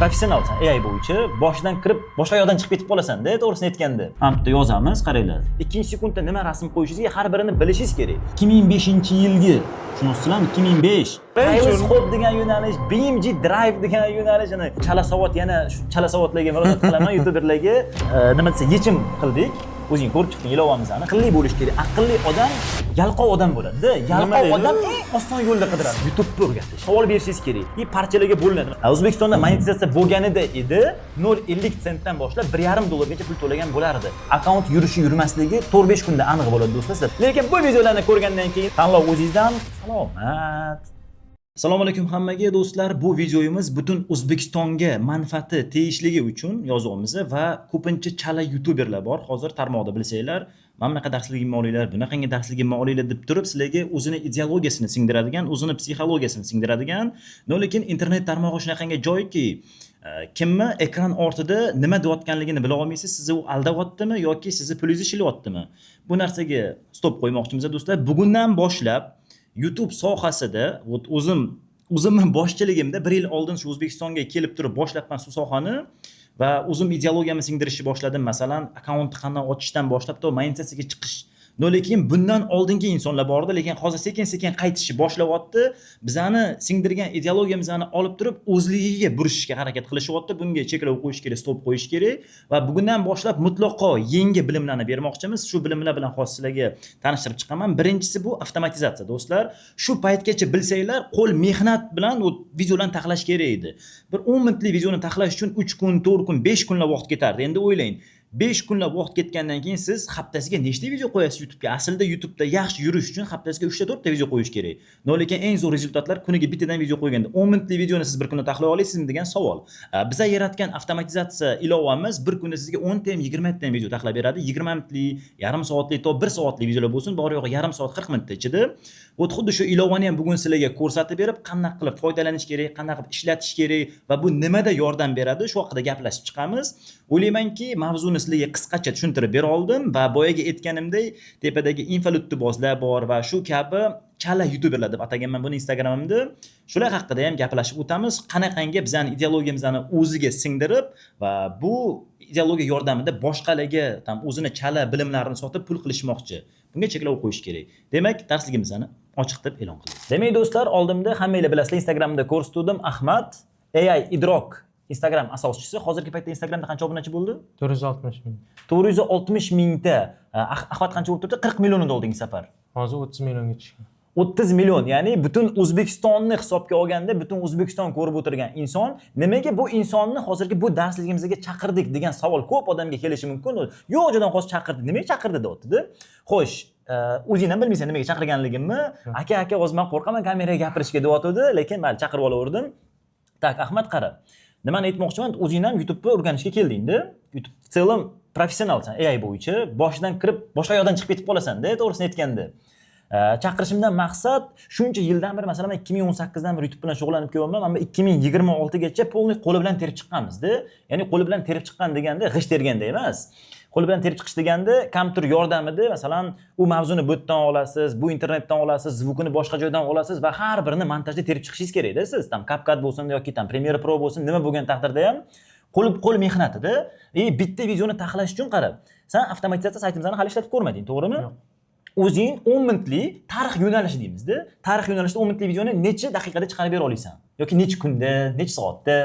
Professionalsan AI bo'yicha, boshidan kirib, boshqa yoqdan chiqib ketib qolasan-da, to'g'risini aytganda. Mana bitta yozamiz, qaranglar. Ikkinchi sekundda nima rasm qo'yishingizga, har birini bilishingiz kerak. 2005-yilgi, tushunyapsizlarmi? 2005. Travis Hop degan yo'nalish, BMG Drive degan yo'nalish, ana chala savod, yana shu chala savodlarga murojaat qilaman, youtuberlarga, nima desa, yechim qildik. O'zing ko'rib chiqding ilovamizni. Aqlli bo'lish kerak. Aqlli odam yalqov odam bo'ladi-da. Yalqov Deydi? odam eng oson yo'lda qidiradi. YouTube'ni o'rgatish. Savol berishingiz kerak. И parchalarga bo'linadi. O'zbekistonda monetizatsiya bo'lganida edi, 0.50 sentdan boshlab 1,5 dollargacha pul to'lagan bo'lardi. Akkaunt yurishi yurmasligi 4-5 kunda aniq bo'ladi, do'stlar. Lekin bu videolarni ko'rgandan keyin tanlov o'zingizdan. Salomat. Assalomu alaykum hammaga, do'stlar. Bu videomiz butun O'zbekistonga manfaati tegishligi uchun yozyapmiz va ko'pincha chala youtuberlar bor hozir tarmoqda, bilsanglar, mana bunaqa darsligimni olinglar, bunaqangi darsligimni olinglar deb turib sizlarga o'zini ideologiyasini singdiradigan, o'zini psixologiyasini singdiradigan. Но lekin internet tarmog'i shunaqangi joyki, kimni ekran ortida nima deyotganligini bila olmaysiz, sizni u aldayaptimi yoki sizni pulingizni ishlayaptimi? Bu narsaga stop qo'ymoqchimiz, do'stlar. Bugundan boshlab YouTube sohasida, вот o'zimni boshchiligimda bir yil oldin shu O'zbekistonga kelib turib boshlabman shu sohani va o'zim ideologiyamni singdirishni boshladim. Masalan, akkauntni qanday ochishdan boshlab to monetizatsiyaga chiqish. Но lekin bundan oldingi insonlar bor edi, lekin hozir sekin-sekin qaytishni boshlayapti. Bizani singdirgan ideologiyamizni olib turib, o'zligiga burishga harakat qilishyapti. Bunga cheklov qo'yish kerak, stop qo'yish kerak va bugundan boshlab mutlaqo yangi bilimlarni bermoqchimiz. Shu bilimlar bilan hozir sizlarga tanishtirib chiqaman. Birinchisi bu avtomatizatsiya, do'stlar. Shu paytgacha, bilsanglar, qo'l mehnat bilan u videolarni taxlash kerak edi. Bir 10 minutlik videoni taxlash uchun 3 kun, 4 kun, 5 kunlab vaqt ketardi. Endi o'ylang. 5 kunlab vaqt ketgandan keyin siz haftasiga nechta video qo'yasiz YouTube'ga? Aslida YouTube'da yaxshi yurish uchun haftasiga 3 ta 4 ta video qo'yish kerak. Но lekin eng zo'r rezultatlar kuniga bittadan video qo'yganda. 10 minutlik videoni siz bir kunda taxlay olasizmi degan savol. Biza yaratgan avtomatizatsiya ilovamiz bir kunda sizga 10 ta ham, 20 ta ham video taxlab beradi. 20 minutlik, yarim soatlik, to 1 soatlik videolar bo'lsin, bor yo'g'i yarim soat 40 minutda ichida. Вот xuddi shu ilovani ham bugun sizlarga ko'rsatib berib, qanaqa qilib foydalanish kerak, qanaqa qilib ishlatish kerak va bu nimada yordam beradi, shu haqida gaplashib chiqamiz. O'ylaymanki, mavzuni sizlarga qisqacha tushuntirib bera oldim va boyagi aytganimdek, tepadagi infolyuttibozlar bor va shu kabi chala youtuberlar deb ataganman buni Instagramimda. Shular haqida ham gaplashib o'tamiz. Qanaqangi bizani ideologiyamizni o'ziga singdirib va bu ideologiya yordamida boshqalarga там o'zini chala bilimlarini sotib pul qilishmoqchi. Bunga cheklov qo'yish kerak. Demak, darsligimizni ochiq deb e'lon qildik. Demak, do'stlar, oldimda, hammanglar bilasizlar, Instagramda ko'rsatuvdim, Ahmad, AI Idrok Instagram asoschisi. Hozirgi paytda Instagramda qancha obunachi bo'ldi? 460 ming. 460 mingta. Ahmad qancha bo'lib turibdi? 40 million edi oldingi safar. Hozir 30 millionga tushgan. 30 million, ya'ni butun O'zbekistonni hisobga olganda, butun O'zbekiston ko'rib o'tirgan inson. Nimaga bu insonni hozirgi bu darsligimizga chaqirdik degan savol ko'p odamga kelishi mumkin. Yo'q joydan hozir chaqirdi, nimaga chaqirdi deyapti-da. Xo'sh, o'zing ham bilmaysan nimaga chaqirganligimni. Aka, aka, hozir man qo'rqaman kameraga gapirishga deyotgandi, lekin mayli, chaqirib olaverdim. Так, Ahmad, qara. Nimani aytmoqchiman, o'zing ham YouTube'ni o'rganishga kelding-da. YouTube в целом professionalsan AI bo'yicha, boshidan kirib, boshqa yoqdan chiqib ketib qolasan-da, to'g'risini aytganda. Chaqirishimdan maqsad, shuncha yildan beri, masalan, man 2018 dan beri YouTube bilan shug'ullanib kelyapman. Mana 2026 gacha полный qo'li bilan terib chiqqanmiz-da. Ya'ni qo'li bilan terib chiqqan deganda g'isht terganda emas. Qo'li bilan terib chiqish deganda kompyuter yordamida, masalan, u mavzuni bu yerdan olasiz, bu internetdan olasiz, звук ini boshqa joydan olasiz va har birini montajda terib chiqishingiz kerakda siz. Там CapCut bo'lsin yoki там Premiere Pro bo'lsin, nima bo'lgan taqdirda ham qo'l mehnatida. И bitta videoni taxlash uchun, qarab, san avtomatizatsiya saytimizni hali ishlatib ko'rmading, to'g'rimi? Yo'q. O'zing 10 minutlik tarix yo'nalishi deymizda. Tarix yo'nalishida 10 minutlik videoni necha daqiqada chiqarib bera olasan? Yoki necha kunda, necha soatda?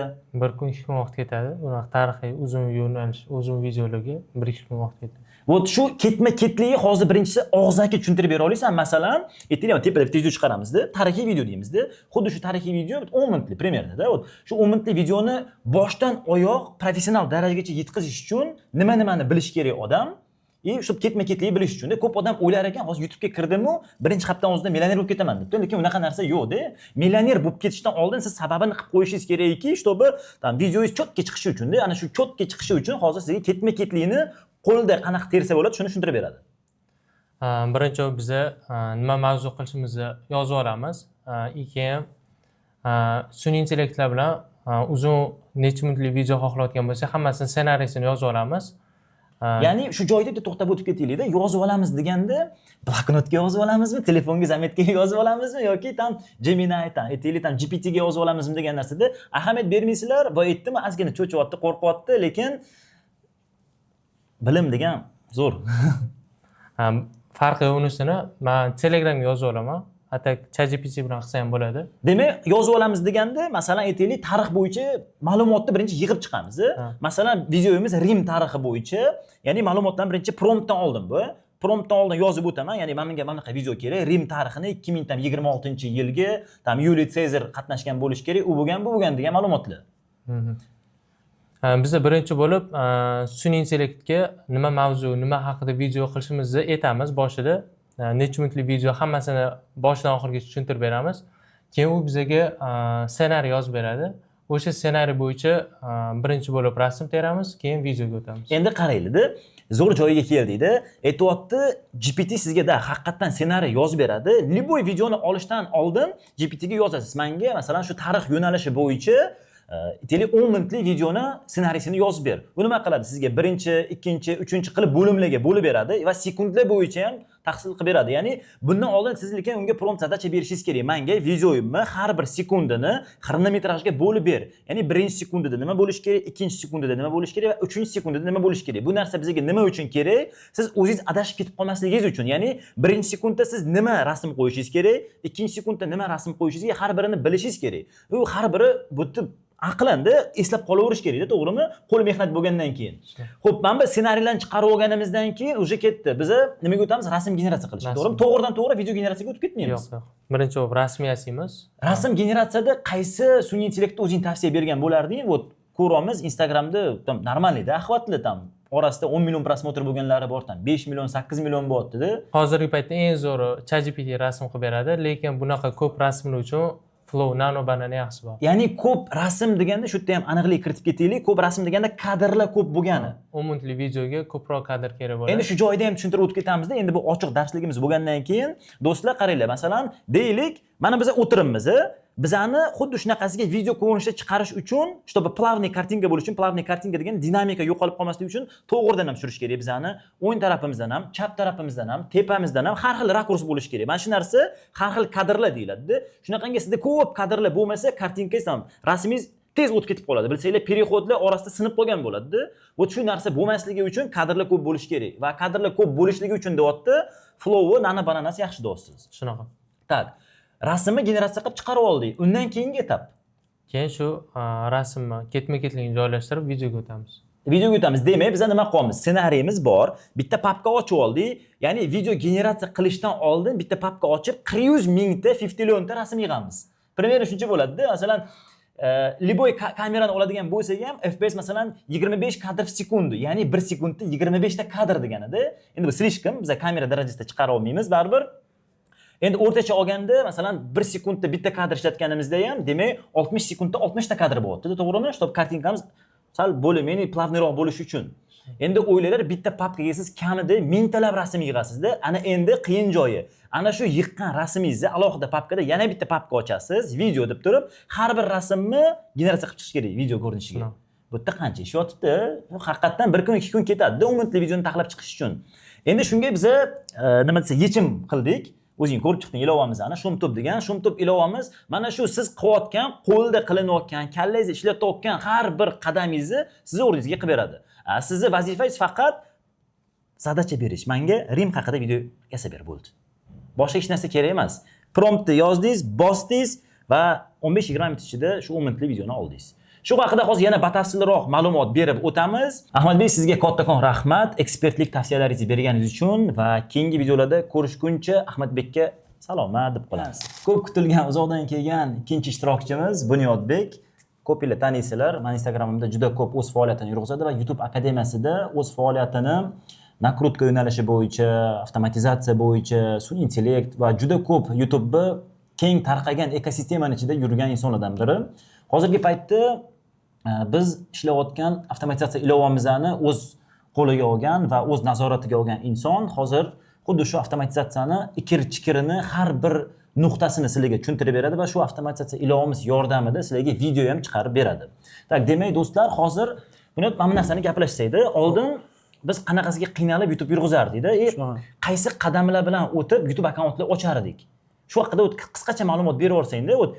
Bir kun, 2 kun vaqt ketadi. Bunaqa tarixiy uzun yo'nalish, uzun videolarga 1-2 kun vaqt ketadi. Вот shu ketma-ketligi hozir birinchisi og'zaki tushuntirib bera olasan. Masalan, aytaylik, tepada bitta video chiqaramizda, tarixiy video deymizda. Xuddi shu tarixiy video 10 minutlik примерно da. Вот shu 10 minutlik videoni boshdan oyoq professional darajagacha yetkazish uchun nima nimani bilish kerak odam? И shu ketma-ketligi bilish uchun ko'p odam o'ylar ekan, hozir YouTube'ga kirdimu, birinchi haftaning o'zida millioner bo'lib ketaman deb. Lekin unaqa narsa yo'q-da. Millioner bo'lib ketishdan oldin siz sababini qilib qo'yishingiz kerakki, чтобы там videongiz чётко chiqishi uchun-da. Ana shu чётко chiqishi uchun hozir sizga ketma-ketlikni qo'lda qanaqa tersa bo'ladi, shuni tushuntirib beradi. Birinchi biza nima mavzu qilishimizni yozib olamiz. И keyin sun'iy intellektlar bilan uzun necha minutlik video xohlayotgan bo'lsak, hammasini ssenariysini yozib olamiz. Ha. Ya'ni shu joyda bitta to'xtab o'tib ketaylikda. Yozib olamiz deganda, bloknotga yozib olamizmi, telefonga заметка ga yozib olamizmi yoki там Gemini, там, aytaylik, там GPTga yozib olamizmi degan narsada ahamiyat bermaysizlar. Boya aytdim, ozgina cho'chyapti, qo'rqyapti, lekin bilim degan zo'r. Ha, farqi yo'q. Unisini man Telegramga yozib olaman, а так ChatGPT bilan qilsa ham bo'ladi. Demak, yozib olamiz deganda, masalan, aytaylik, tarix bo'yicha ma'lumotni birinchi yig'ib chiqamiz. Ha. Masalan, videomiz Rim tarixi bo'yicha, ya'ni ma'lumotlarni birinchi promptdan oldim. Bu promptdan oldin yozib o'taman, ya'ni mana bunga mana bunaqa video kerak, Rim tarixini 2026-yilgi, там, Yuliy Sezar qatnashgan bo'lishi kerak, u bo'lgan, bu bo'lgan degan ma'lumotlar. Ha, biza birinchi bo'lib sun'iy intellektga nima mavzu, nima haqida video qilishimizni aytamiz boshida. Necha minutlik video, hammasini boshidan oxirigacha tushuntirib beramiz. Keyin u bizaga ssenariy yozib beradi. O'sha ssenariy bo'yicha birinchi bo'lib rasm teramiz, keyin videoga o'tamiz. Endi qaraylikda, zo'r joyiga keldikda. Aytyapti, GPT sizga da haqiqatdan ssenariy yozib beradi. Любой videoni olishdan oldin GPTga yozasiz: manga, masalan, shu tarix yo'nalishi bo'yicha, aytaylik, 10 minutlik videoni ssenariysini yozib ber. Bu nima qiladi? Sizga birinchi, ikkinchi, uchinchi qilib bo'limlarga bo'lib beradi va sekundlar bo'yicha ham taqsim qilib beradi. Ya'ni bundan oldin siz lekin unga prompt, задача berishingiz kerak: manga videoyimni har bir sekundini xronometrajga bo'lib ber, ya'ni birinchi sekundida nima bo'lishi kerak, ikkinchi sekundida nima bo'lishi kerak va uchinchi sekundida nima bo'lishi kerak. Bu narsa bizga nima uchun kerak? Siz o'zingiz adashib ketib qolmasligingiz uchun. Ya'ni birinchi sekundda siz nima rasm qo'yishingiz kerak, ikkinchi sekundda nima rasm qo'yishingiz kerak, har birini bilishingiz kerak. U har biri bu yerda aqlanda eslab qolaverish kerakda, to'g'rimi? Qo'l mehnat bo'lgandan keyin. Ho'p, mana bu ssenariylarni chiqarib olganimizdan keyin уже ketdi, biza nimaga o'tamiz? Rasm generatsiya qilish. Rasm. To'g'rimi? To'g'ridan to'g'ri video generatsiyaga o'tib ketmaymiz. Yo'q, birinchi bo'lib rasm yasaymiz. Rasm generatsiyada qaysi sun'iy intellektni o'zing tavsiya bergan bo'larding? Вот ko'ryapmiz, Instagramda там нормальный da охват lar, там orasida 10 million просмотр bo'lganlari bor, там 5 million, 8 million bo'lyaptida. Hozirgi paytda eng zo'ri ChatGPT rasm qilib beradi, lekin bunaqa ko'p rasmlar uchun Flow Nano Banana yaxshi bor. Ya'ni ko'p rasm deganda, shu yerda ham aniqlik kiritib ketaylik, ko'p rasm deganda kadrlar ko'p bo'lgani. 10 minutlik videoga ko'proq kadr kerak bo'ladi. Endi shu joyda ham tushuntirib o'tib ketamizda. Endi bu ochiq darsligimiz bo'lgandan keyin, do'stlar, qaranglar, masalan, deylik, mana biz o'tiribmiz, bizani xuddi shunaqasiga video ko'rinishda chiqarish uchun, чтобы плавный картинка bo'lishi uchun, плавный картинка degan dinamika yo'qolib qolmasligi uchun, to'g'ridan ham tushirish kerak bizani, o'ng tarafimizdan ham, chap tarafimizdan ham, tepamizdan ham har xil rakurs bo'lishi kerak. Mana shu narsa har xil kadrlar deyiladida. Shunaqangi sizda ko'p kadrlar bo'lmasa, картинка ngiz ham, rasmingiz tez o'tib ketib qoladi, bilsanglar, переход lar orasida sinib qolgan bo'ladida. Вот shu narsa bo'lmasligi uchun kadrlar ko'p bo'lishi kerak va kadrlar ko'p bo'lishligi uchun, deyapti, Flowi Nano Bananasi yaxshi, deyapsiz. Shunaqa. Так, rasmni generatsiya qilib chiqarib oldik, undan keyingi etap? Keyin shu rasmni ketma ketligini joylashtirib, videoga o'tamiz. Videoga o'tamiz. Demak, biza nima qilyapmiz? Ssenariyimiz bor, bitta papka ochib oldik. Ya'ni video generatsiya qilishdan oldin bitta papka ochib, 400 mingta 50 millionta rasm yig'amiz, примерно shuncha bo'ladida. Masalan, любой kamerani oladigan bo'lsak ham, FPS, masalan, 25 kadr в sekundu, ya'ni bir sekundda 25 ta kadr deganida. Endi bu слишком, biza kamera darajasida chiqara olmaymiz baribir. Endi o'rtacha olganda, masalan, bir sekundda bitta kadr ishlatganimizda ham, demak, 60 sekundda 60 ta kadr bo'lyapti, to'g'rimi? Чтобы картинка miz sal более-менее плавный roq bo'lishi uchun. Endi o'ylanglar, bitta papkaga siz kamida mingtalab rasm yig'asizda. Ana endi qiyin joyi: ana shu yiqqan rasmingizni alohida papkada yana bitta papka ochasiz, video deb turib, har bir rasmni generatsiya qilib chiqish kerak video ko'rinishiga. Bu yerda qancha ish yotibdi. Bu haqiqatdan bir kun, 2 kun ketadida 10 minutlik videoni taxlab chiqish uchun. Endi shunga biza, nima desa, yechim qildik. O'zing ko'rib chiqding ilovamizni, Shumtub degan. Shumtub ilovamiz mana shu siz qilayotgan, qo'lda qilinayotgan, kallangizni ishlatayotgan har bir qadamingizni sizni o'rningizga qilib beradi. Sizni vazifangiz faqat задача berish: manga Rim haqida video yasab ber, bo'ldi, boshqa hech narsa kerak emas. Promptni yozdingiz, bosdingiz va 15-20 minut ichida shu 10 minutlik videoni oldingiz. Shu haqida hozir yana batafsilroq ma'lumot berib o'tamiz. Ahmadbek, sizga kattakon rahmat ekspertlik tavsiyalaringizni berganingiz uchun va keyingi videolarda ko'rishguncha Ahmadbekka salomat deb qolamiz. Ko'p kutilgan, uzoqdan kelgan ikkinchi ishtirokchimiz Bunyodbek. Ko'pinglar taniysizlar, mani Instagramimda juda ko'p o'z faoliyatini yurg'izadi va YouTube akademiyasida o'z faoliyatini накрутка yo'nalishi bo'yicha, avtomatizatsiya bo'yicha, sun'iy intellekt va juda ko'p YouTubeni keng tarqagan ekosistemani ichida yurgan insonlardan biri. Hozirgi paytda biz ishlayotgan avtomatizatsiya ilovamizni o'z qo'liga olgan va o'z nazoratiga olgan inson. Hozir xuddi shu avtomatizatsiyani ikir chikirini, har bir nuqtasini sizlarga tushuntirib beradi va shu avtomatizatsiya ilovamiz yordamida sizlarga video ham chiqarib beradi. Так, demak, do'stlar, hozir buni, mana bu narsani gaplashsakda, oldin Biz qanaqasiga qiynalib YouTube yurg'izardikda, Shunaqa. qaysi qadamlar bilan o'tib YouTube akkauntlar ochardik. Shu haqida qisqacha ma'lumot berib yuborsangda, вот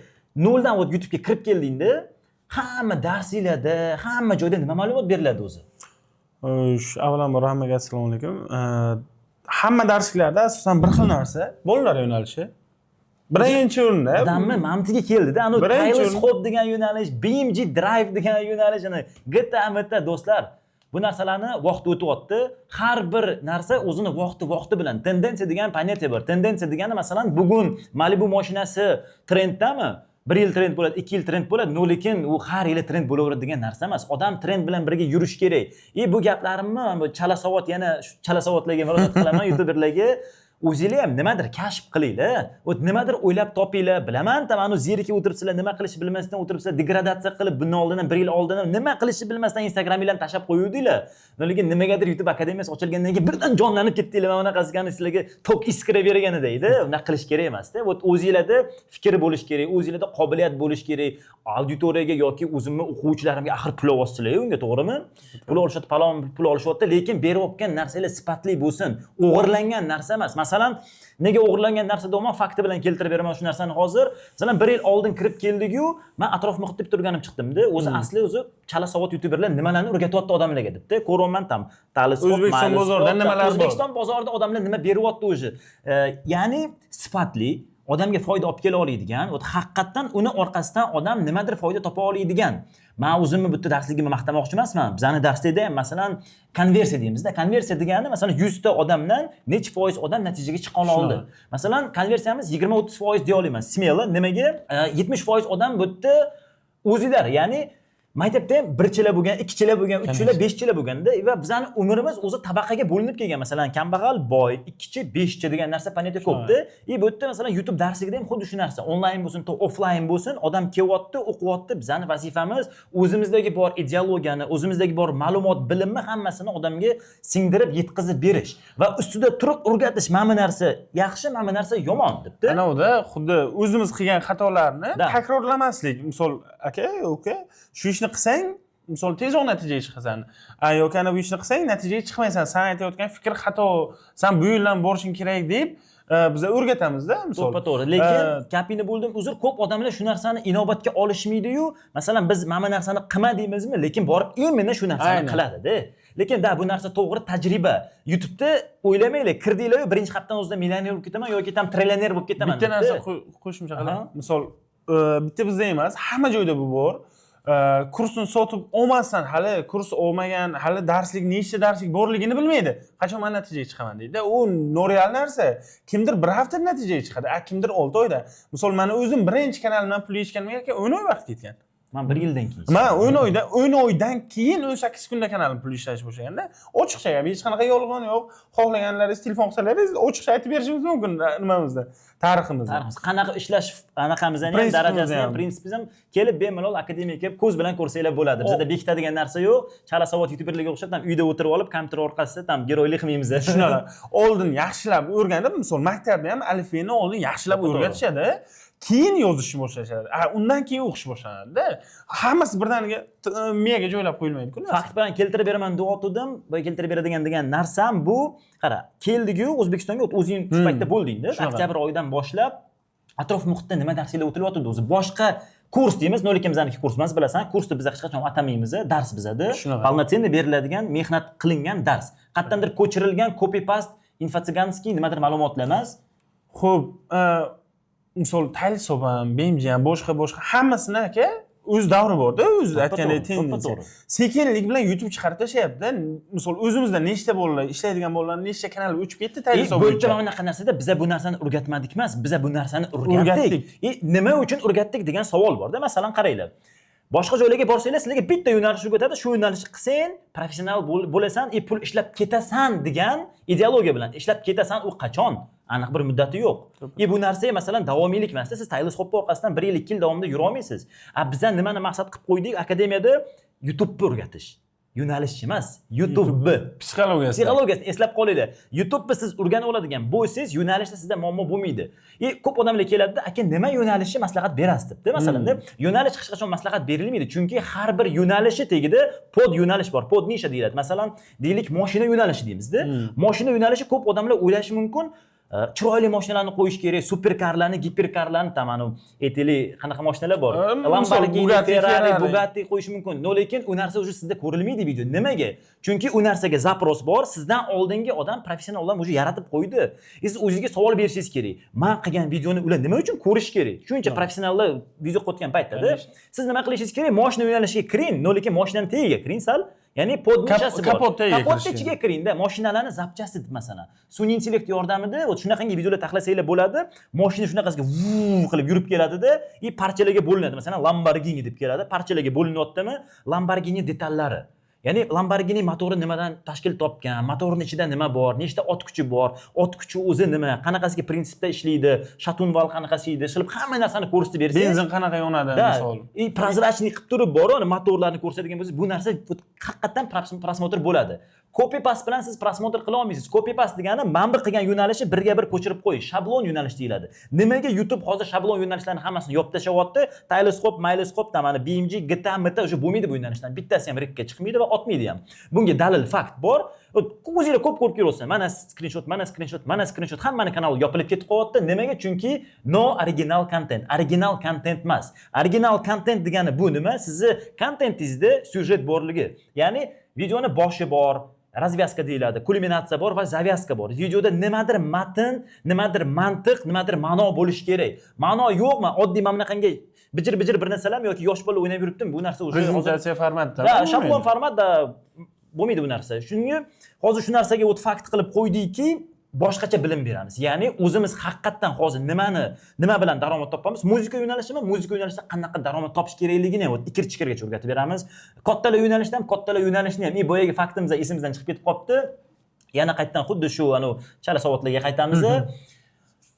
noldan вот YouTubega kirib keldingda, hamma darsliklarda, hamma joyda nima ma'lumot beriladi o'zi? Shu avvalambor hammaga assalomu alaykum. Hamma darsliklarda asosan bir xil narsa, bolalar yo'nalishi. Birinchi o'rinda. Odamni mantiqi keldida, anu Birinchi Taylor Hop degan yo'nalish, BMG Drive degan yo'nalish, ana GTA, MT. Do'stlar, bu narsalarni vaqti o'tyapti. Har bir narsa o'zini vaqti vaqti bilan. Tendensiya degan понятие bor. Tendensiya degani, masalan, bugun Malibu mashinasi trenddami? Bir yil trend bo'ladi, 2 yil trend bo'ladi, но lekin u har yili trend bo'laveradi degan narsa emas. Odam trend bilan birga yurishi kerak. И bu gaplarimni bu chala savod, yana shu chala savodlarga murojaat qilaman, youtuberlarga: o'zinglar ham nimadir kashf qilinglar, вот nimadir o'ylab topinglar. Bilaman, там anu zerikib o'tiribsizlar, nima qilishni bilmasdan o'tiribsizlar, degradatsiya qilib, bundan oldin ham, bir yil oldin ham nima qilishni bilmasdan Instagraminglarni tashlab qo'yuvdinglar, lekin nimagadir YouTube akademiyasi ochilgandan keyin birdan jonlanib ketdinglar. Mana bunaqasiga sizlarga tok, искра berganida unaqa qilish kerak emasda. Вот o'zinglarda fikr bo'lishi kerak, o'zinglarda qobiliyat bo'lishi kerak. Auditoriyaga yoki o'zimni o'quvchilarimga axir pul olyapsizlar unga, to'g'rimi? Pul olishadi, palon pul olishyapti, lekin berayotgan narsalar sifatli bo'lsin, o'g'irlangan narsa emas. Masalan, nega o'g'irlangan narsa deyapman, fakti bilan keltirib beraman shu narsani hozir. Masalan, bir yil oldin kirib keldiku, man atrof muhitda bitta o'rganib chiqdimda o'zi. Asli o'zi chala savod youtuberlar nimalarni o'rgatyapti odamlarga debdi ko'ryapman, там Talisop, O'zbekiston Mayli bozorida Sport, nimalar bor? O'zbekiston bozorida odamlar nima beryapti уже. Ya'ni sifatli, odamga foyda olib kela oladigan, вот haqiqatdan uni orqasidan odam nimadir foyda topa oladigan. Man o'zimni bitta darsligimni maqtamoqchi emasman. Bizani darslikda ham, masalan, konversiya deymizda. Konversiya degani, masalan, 100 ta odamdan nechi foiz odam natijaga chiqa oldi. Masalan, konversiyamiz 20-30% deya olaman смело. Nimaga? 70% odam bu yerda o'zinglar, ya'ni maktabda ham birchilar bo'lgan, ikkichilar bo'lgan, uchchilar, beshchilar bo'lganda va bizani umrimiz o'zi tabaqaga bo'linib kelgan. Masalan, kambag'al, boy, ikkichi, beshchi degan narsa, понятие ko'pda. И bu yerda, masalan, YouTube darsligida ham xuddi shu narsa, onlayn bo'lsin, to offlayn bo'lsin, odam kelyapti, o'qiyapti. Bizani vazifamiz o'zimizdagi bor ideologiyani, o'zimizdagi bor ma'lumot, bilimni hammasini odamga singdirib yetkazib berish va ustida turib o'rgatish: mana bu narsa yaxshi, mana bu narsa yomon debdi. Anavida xuddi o'zimiz qilgan xatolarni takrorlamaslik. Misol, aka, uka, shu ishni qilsang, misol, tezroq natijaga chiqasan, a yoki ana bu ishni qilsang, natijaga chiqmaysan, san aytayotgan fikr xato, san bu yo'ldan borishing kerak deb biza o'rgatamizda, misol. To'ppa to'g'ri, lekin gapingni bo'ldim, uzr, ko'p odamlar shu narsani inobatga olishmaydiyu. Masalan, biz mana bu narsani qilma deymizmi, lekin borib именно shu narsani qiladida. Lekin да, bu narsa to'g'ri, tajriba. YouTubeda o'ylamanglar, kirdinglar, birinchi haftani o'zida millioner bo'lib ketaman yoki там trillioner bo'lib ketaman Bitta debdi. narsa qo'shimcha qilay. Misol, bitta bizda emas, hamma joyda bu bor. Kursni sotib olmasdan, hali kurs olmagan, hali darslik, nechta darslik borligini bilmaydi, qachon man natijaga chiqaman deydi. U noreal narsa. Kimdir bir haftada natijaga chiqadi, a kimdir 6 oyda. Misol, mani o'zim birinchi kanalimdan pul yechganimga, aka, 10 oy vaqt ketgan. Man bir yildan keyin. Man 10 oyda, 10 oydan keyin 18 kunda kanalim pul ishlash boshlaganda. Ochiqcha gap, hech qanaqa yolg'on yo'q. Xohlaganlaringiz telefon qilsalaringiz, ochiqcha aytib berishimiz mumkin nimamizda, tariximizda. Tariximiz, qanaqa ishlash anaqamizni ham, Prinsipimizni darajasini ham, ham. Prinsipimiz ham, kelib bemalol akademiyaga kelib ko'z bilan ko'rsanglar bo'ladi. Bizada bekitadigan narsa yo'q. Chala savod youtuberlarga o'xshab там uyda o'tirib olib, kompyuter orqasida там герой lik qilmaymiz. Shunaqa, oldin yaxshilab o'rganib, misol, maktabda ham alifbeni oldin yaxshilab o'rgatishadi, keyin yozishni boshlashadi, a undan keyin o'qish boshlanadida. Hammasi birdaniga miyaga joylab qo'yilmaydiku narsa. Fakt bilan keltirib beraman deyotgandim. Boya keltirib beradigan degan narsam bu, qara, keldiku O'zbekistonga, o'zing shu paytda bo'ldingda. Shunaqa. Oktyabr oyidan boshlab atrof muhitda nima darslar o'tilyotgandi o'zi? Boshqa kurs deymiz, но lekin bizaniki kurs emas, bilasan. Kursni biz hech qachon atamaymiz, dars bizada Shunaqa. полноценный beriladigan, mehnat qilingan dars, qayerdandir ko'chirilgan copy paste, инфоцыганский nimadir ma'lumotlar emas. Ho'p, misol, Tayilsob ham, BMG ham, boshqa boshqa hammasini, aka, o'z davri borda, o'zi aytgandek, tendensiya. Sekinlik bilan YouTube chiqarib tashlayapti. Misol, o'zimizda nechta bolalar ishlaydigan, bolalar nechta kanal o'chib ketdi Tayilsob Bu yerda bo'yicha. mana bunaqa narsada biza bu narsani o'rgatmadik emas, biza bu narsani o'rgatdik. O'rgatdik. E, nima uchun o'rgatdik degan savol borda. Masalan, qaranglar, boshqa joylarga borsanglar, sizlarga bitta yo'nalish o'rgatadi. Shu yo'nalishni qilsang, professional bo'lasan и pul ishlab ketasan degan ideologiya bilan ishlab ketasan. U qachon, aniq bir muddati yo'q. И bu narsa, masalan, davomiylik emasda. Siz Taylos Hoppa orqasidan bir yil, 2 yil davomida yura olmaysiz. A biza nimani maqsad qilib qo'ydik akademiyada? YouTubeni o'rgatish. Yo'nalish emas, YouTube Psixologiyasi. Psixologiyasini eslab qolinglar. YouTubeni siz o'rganib oladigan bo'lsangiz, yo'nalishda sizda muammo bo'lmaydi. И ko'p odamlar keladida, aka, nima yo'nalishni maslahat berasiz debdi. Masalan, deb yo'nalish hech qachon maslahat berilmaydi, chunki har bir yo'nalishi tagida под yo'nalish bor, под ниша deyiladi. Masalan, deylik, moshina yo'nalishi deymizda. Moshina yo'nalishi, ko'p odamlar o'ylashi mumkin, chiroyli mashinalarni qo'yish kerak, superkarlarni, giperkarlarni, там anavi, aytaylik, qanaqa mashinalar bor? Misol, Lamborghini, Bugatti, Ferrari, Ferrari. Bugatti qo'yishi mumkin. Но lekin u narsa уже sizda ko'rilmaydi video. Nimaga? Chunki u narsaga запрос bor, sizdan oldingi odam, professional odam уже yaratib qo'ydi. И siz o'zingizga savol berishingiz kerak. Man qilgan videoni ular nima uchun ko'rish kerak? Shuncha professionallar video qilayotgan paytda siz nima qilishingiz kerak? Mashina yo'nalishiga kiring, но lekin mashinani tagiga kiring sal. Ya'ni под ниша si bor. Kapot tagiga Kapot kirish ichiga kiringda, mashinalarni запчасти deb, masalan. Sun'iy intellekt yordamida вот shunaqangi videolar taxlasanglar bo'ladi. Mashina shunaqasiga vuv qilib yurib keladida, и parchalarga bo'linadi. Masalan, Lamborghini deb keladi, parchalarga bo'linyaptimi? Lamborghini detallari. Ya'ni Lamborghini motori nimadan tashkil topgan, motorni ichida nima bor, nechta ot kuchi bor, ot kuchi o'zi nima, qanaqasiga prinsipda ishlaydi, шатун вал qanaqasi edi, qilib hamma narsani ko'rsatib bersangiz, Benzin qanaqa yonadi, да, misol. и прозрачный qilib turib bor, uni motorlarni ko'rsatadigan bo'lsangiz, bu narsa haqiqatdan просмотр bo'ladi. Copy paste bilan siz просмотр qila olmaysiz. Copy paste degani mana bu qilgan yo'nalishi birga bir ko'chirib qo'yish, shablon yo'nalish deyiladi. Nimaga YouTube hozir shablon yo'nalishlarni hammasini yopib tashlayapti? Tayloskop, mayloskop, там mana BMG, GTA, MT уже bo'lmaydi bu yo'nalishdan. Bittasi ham рек ka chiqmaydi va otmaydi ham. Bunga dalil, fakt bor. O'zinglar ko'p ko'rib ko'ryapsizlar. Mana skrinshot, mana skrinshot, mana skrinshot, hammani kanali yopilib ketib qolyapti. Nimaga? Chunki no original content. Original content emas. Original content degani bu nima? Sizni kontentingizda syujet borligi. Ya'ni videoni boshi bor, развязка deyiladi, kulminatsiya bor va завязка bor. Videoda nimadir matn, nimadir mantiq, nimadir ma'no bo'lishi kerak. Ma'no yo'qmi? Oddiy mana bunaqangi bijir-bijir bir narsalarmi yoki yosh bola o'ynab yuribdimi? Bu narsa уже hozir Prezentatsiya formatida. Да, shablon formatda bo'lmaydi bu narsa. Shunga hozir shu narsaga o't fakt qilib qo'ydikki, boshqacha bilim beramiz. Ya'ni o'zimiz haqiqatdan hozir nimani, nima bilan daromad topamiz? Muzika yo'nalishimi? Muzika yo'nalishida qanaqa daromad topish kerakligini ham ikir-chikirgacha o'rgatib beramiz. Kattalar yo'nalishida ham, kattalar yo'nalishini ham. И boyagi faktimiz esimizdan chiqib ketib qolibdi. Yana qaytadan xuddi shu anavi chala savodlarga qaytamiz.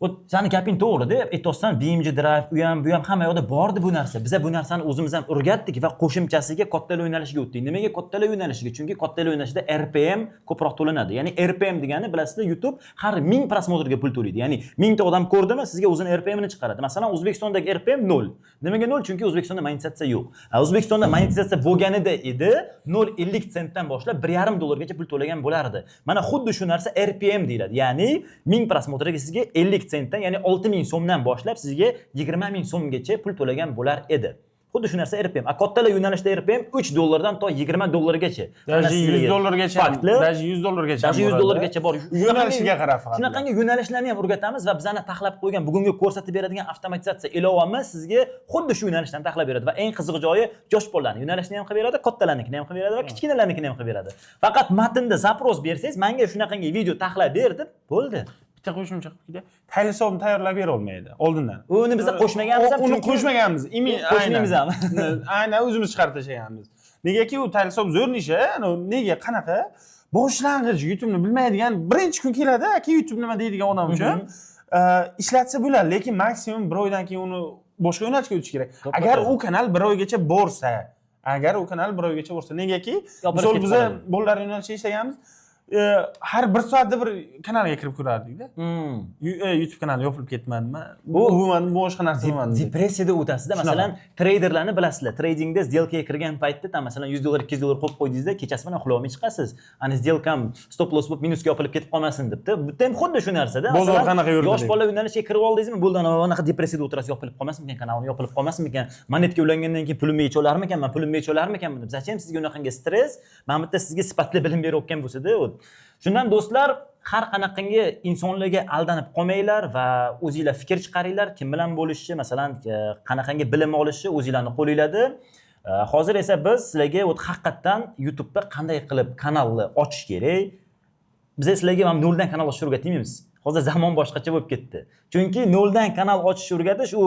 Вот sani gaping to'g'ri-da, aytyapsan, BMG Drive, u ham, bu ham, hamma yoqda bordi bu narsa. Biza bu narsani o'zimiz ham o'rgatdik va qo'shimchasiga kattalar yo'nalishiga o'tdik. Nimaga kattalar yo'nalishiga? Chunki kattalar yo'nalishida RPM ko'proq to'lanadi. Ya'ni RPM degani, bilasizlar, YouTube har 1000 просмотр ga pul to'laydi. Ya'ni 1000 ta odam ko'rdimi, sizga o'zini RPMini chiqaradi. Masalan, O'zbekistondagi RPM 0. Nimaga 0? Chunki O'zbekistonda monetizatsiya yo'q. O'zbekistonda monetizatsiya bo'lganida edi, 0.50 sentdan boshlab 1,5 dollargacha pul to'lagan bo'lardi. Mana xuddi shu narsa RPM deyiladi. Ya'ni 1000 просмотр ga sizga 50 sentdan, ya'ni 6000 so'mdan boshlab sizga 20 000 so'mgacha pul to'lagan bo'lar edi. Xuddi shu narsa RPM. A kattalar yo'nalishda RPM 3 dollardan to 20 dollargacha. Mana Даже 100 sizlarga dollargacha. faktlar. Даже 100 dollargacha. Даже 100 dollargacha bor. Yo'nalishiga qarab faqat. Shunaqangi yo'nalishlarni ham o'rgatamiz va bizani taxlab qo'ygan, bugungi ko'rsatib beradigan avtomatizatsiya ilovamiz sizga xuddi shu yo'nalishdan taxlab beradi va eng qiziq joyi, yosh bolalarni yo'nalishini ham qilib beradi, kattalarnikini ham qilib beradi va kichkinalarnikini ham qilib beradi. Faqat matnda запрос bersangiz, menga shunaqangi video taxlab ber deb, bo'ldi. Bitta qo'shimcha qilib ketay. Tayinli tayyorlab bera olmaydi oldindan. Uni biza qo'shmaganmiz ham, Uni chunki- qo'shmaganmiz. Qo'shmaymiz ham. Aynan o'zimiz chiqarib tashlaganmiz. Negaki u tayinli zo'r nish, nega, qanaqa boshlang'ich YouTube'ni bilmaydigan, birinchi kun keladi, aka, YouTube nima deydigan odam uchun ishlatsa bo'ladi, lekin maksimum bir oydan keyin uni boshqa yo'nalishga o'tish kerak. To'ppa Agar to'g'ri. u kanal bir oygacha borsa, agar u kanal bir oygacha borsa, negaki Yopilib misol ketib biza qoladi. bolalar yo'nalishida ishlaganmiz, har bir soatda bir kanalga kirib ko'rardikda. YouTube kanali yopilib ketmadimi, bu bo'lmadimi, boshqa narsa bo'lmadimi deb. Depressiyada o'tasizda. Shunaqa. Masalan, treyderlarni bilasizlar, tradingda сделка ga kirgan paytda там, masalan, 100 dollar, 200 dollar qo'yib qo'ydingizda, kechasi bilan uxlay chiqasiz, ani сделка m stop loss bo'lib minusga yopilib ketib qolmasin debdi. Bitta ham xuddi shu narsada. Bozor Masalan, qanaqa yurdi yosh deb. bola yo'nalishga kirib oldingizmi, bo'ldi, ana anaqa depressiyada o'tirasiz, yopilib qolmasinmikan kanalim, yopilib qolmasinmikan, monetga ulangandan keyin pulimni yecha olarmikanman, pulimni yecha olarmikanman deb. Зачем sizga unaqangi stress? Mana bu yerda sizga sifatli bilim berayotgan bo'lsada. Shundan, do'stlar, har qanaqangi insonlarga aldanib qolmanglar va o'zinglar fikr chiqaringlar, kim bilan bo'lishni, masalan, qanaqangi bilim olishni o'zinglarni qo'linglarda. Hozir esa biz sizlarga вот haqiqatdan YouTubeda qanday qilib kanalni ochish kerak. Biz sizlarga mana noldan kanal ochishni o'rgatmaymiz. Hozir zamon boshqacha bo'lib ketdi. Chunki noldan kanal ochishni o'rgatish u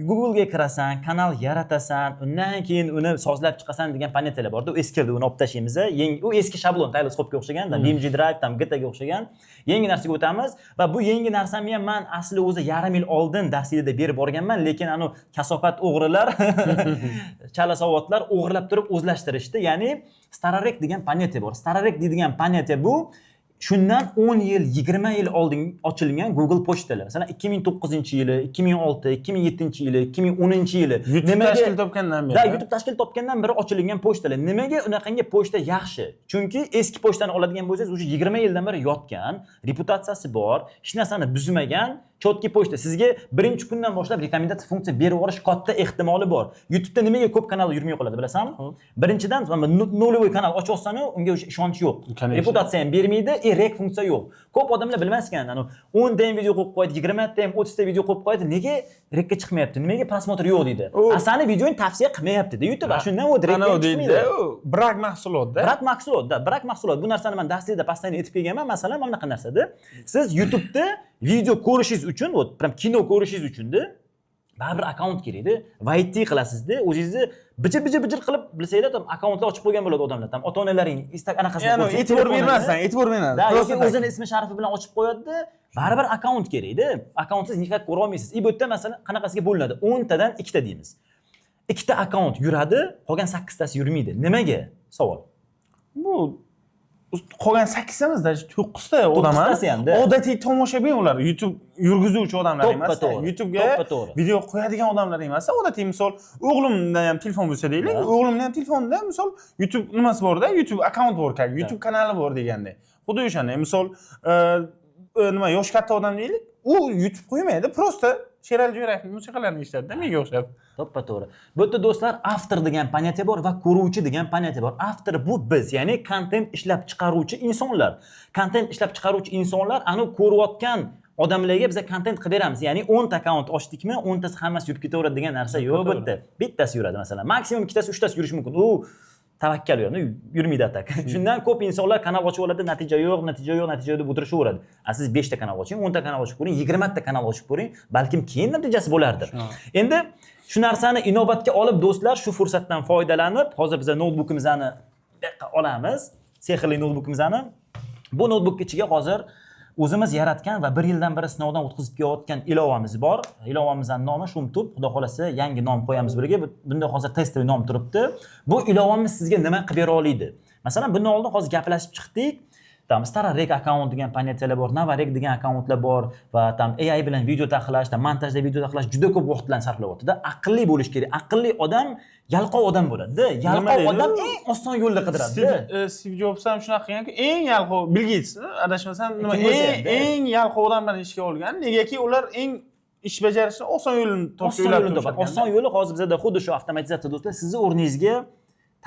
Google'ga kirasan, kanal yaratasan, undan keyin uni sozlab chiqasan degan понятия lar borda. U eskirdi, uni olib tashlaymiz. Yangi, u eski shablon, Tailscope'ga o'xshagan, BMG Drive, там GTga o'xshagan. Yangi narsaga o'tamiz va bu yangi narsamni ham man asli o'zi yarim yil oldin darslikda berib borganman, lekin anu kasofat o'g'rilar, chala savodlar o'g'irlab turib o'zlashtirishdi. Ya'ni Старорек degan понятие bor. Старорек deydigan понятие bu shundan 10 yil, 20 yil oldin ochilgan Google pochtalar. Masalan, 2009-yili, 2006, 2007-yili, 2010-yili. YouTube tashkil topgandan beri. Да, YouTube tashkil topgandan beri ochilgan pochtalar. Nimaga unaqangi pochta yaxshi? Chunki eski pochtani oladigan bo'lsangiz, уже 20 yildan beri yotgan, reputatsiyasi bor, hech narsani buzmagan, четкий pochta. Sizga birinchi kundan boshlab rekomendatsiya funksiya berib yuborish katta ehtimoli bor. YouTube'da nimaga ko'p kanal yurmay qoladi, bilasanmi? Birinchidan, mana нулевой kanal ochyapsan-u, unga o'sha ishonch yo'q. Конечно. Reputatsiya ham bermaydi, rek funksiya yo'q. Ko'p odamlar bilmas ekan, anu 10 ta ham video qo'yib qo'yadi, 20 ta ham, 30 ta video qo'yib qo'yadi, nega rekka chiqmayapti? Nimaga просмотр yo'q deydi. U- A sani videong tavsiya qilmayapti-da YouTube. Shundan u rekka Anavi chiqmaydi. deydi, u брак mahsulotda. Брак mahsulot, да, брак mahsulot. Bu narsani man darslikda постоянно aytib kelganman. Masalan, mana bunaqa narsada. Siz YouTube'da video ko'rishingiz uchun, вот прям kino ko'rishingiz uchun-da baribir akkaunt kerakda. Войти qilasizda, o'zingizni bijir bijir bijir qilib bilsanglar, там akkauntlar ochib qo'ygan bo'ladi odamlar. Там ota-onalaring istak anaqasini Ya'ni ko'rsa, e'tibor telefonini- bermasdan, e'tibor bermasdan. Да, yoki Просто так. o'zini ismi sharifi bilan ochib qo'yadida, baribir akkaunt kerakda. Akkauntsiz никак ko'ra olmaysiz. И bu yerda masalan qanaqasiga bo'linadi? 10 tadan ikkita deymiz. Ikkita akkaunt yuradi, qolgan 8 tasi yurmaydi. Nimaga? Savol. Bu qolgan sakkiztamiz, даже to'qqizta odam ham To'qqiztasi hamda. Odatiy tomoshabin ular, YouTube yurgizuvchi odamlar To'ppa emas, to'g'ri. YouTubega To'ppa to'g'ri. video qo'yadigan odamlar emas. Odatiy, misol, o'g'limda ham telefon bo'lsa deylik, o'g'limni ham telefonida misol YouTube nimasi borda, YouTube akkaunt bor, как YouTube kanali bor degandek. Xuddi o'shanday, misol, nima, yoshi katta odam deylik, u YouTube qo'ymaydi, просто Sherali Jo'rayevning musiqalarini eshitadida, menga o'xshab. To'ppa to'g'ri. Bu yerda, do'stlar, автор degan понятие bor va ko'ruvchi degan понятие bor. Автор bu biz, ya'ni kontent ishlab chiqaruvchi insonlar. Kontent ishlab chiqaruvchi insonlar anu ko'rayotgan odamlarga biza kontent qilib beramiz. Ya'ni 10 ta akkaunt ochdikmi, 10 tasi hammasi yurib ketaveradi degan narsa yo'q bu yerda. Bittasi yuradi masalan. Maksimum ikkitasi, uchtasi yurishi mumkin. U tavakkal u yurmaydi так. Shundan ko'p insonlar kanal ochib oladi, natija yo'q, natija yo'q, natija yo'q deb o'tirishaveradi. A siz 5 ta kanal oching, 10 ta kanal ochib ko'ring, 20 ta kanal ochib ko'ring, balkim keyin natijasi bo'lardir. Endi shu narsani inobatga olib, do'stlar, shu fursatdan foydalanib, hozir biz noutbukimizni bu yoqqa olamiz, sehrli noutbukimizni. Bu noutbuk ichiga hozir o'zimiz yaratgan va bir yildan beri sinovdan o'tkazib kelayotgan ilovamiz bor. Ilovamizni nomi Shumtub. Xudo xohlasa, yangi nom qo'yamiz bularga. Bunda hozir тестовый nom turibdi. Bu ilovamiz sizga nima qilib bera oladi? Masalan, bundan oldin hozir gaplashib chiqdik. Там старорек akkaunt degan понятия lar bor, новорек degan akkauntlar bor va там AI bilan video taxlash, там montajda video taxlash juda ko'p vaqt bilan sarflayapti-da. Aqlli bo'lish kerak. Aqlli odam yalqov odam bo'ladi-da. Yalqov Deydi? Odam eng oson yo'lni qidiradi. Stiv Jobs ham shunaqa qilganku, eng yalqov, Bill Geyts, adashmasam, nima, Kim bo'lsa eng hamda. eng yalqov odamlarni ishga olgan. Negaki ular eng ish bajarishni oson yo'lini topib Oson o'ylab yo'lini topadi. topishgan. Oson yo'li hozir bizada xuddi shu avtomatizatsiya, do'stlar, sizni o'rningizga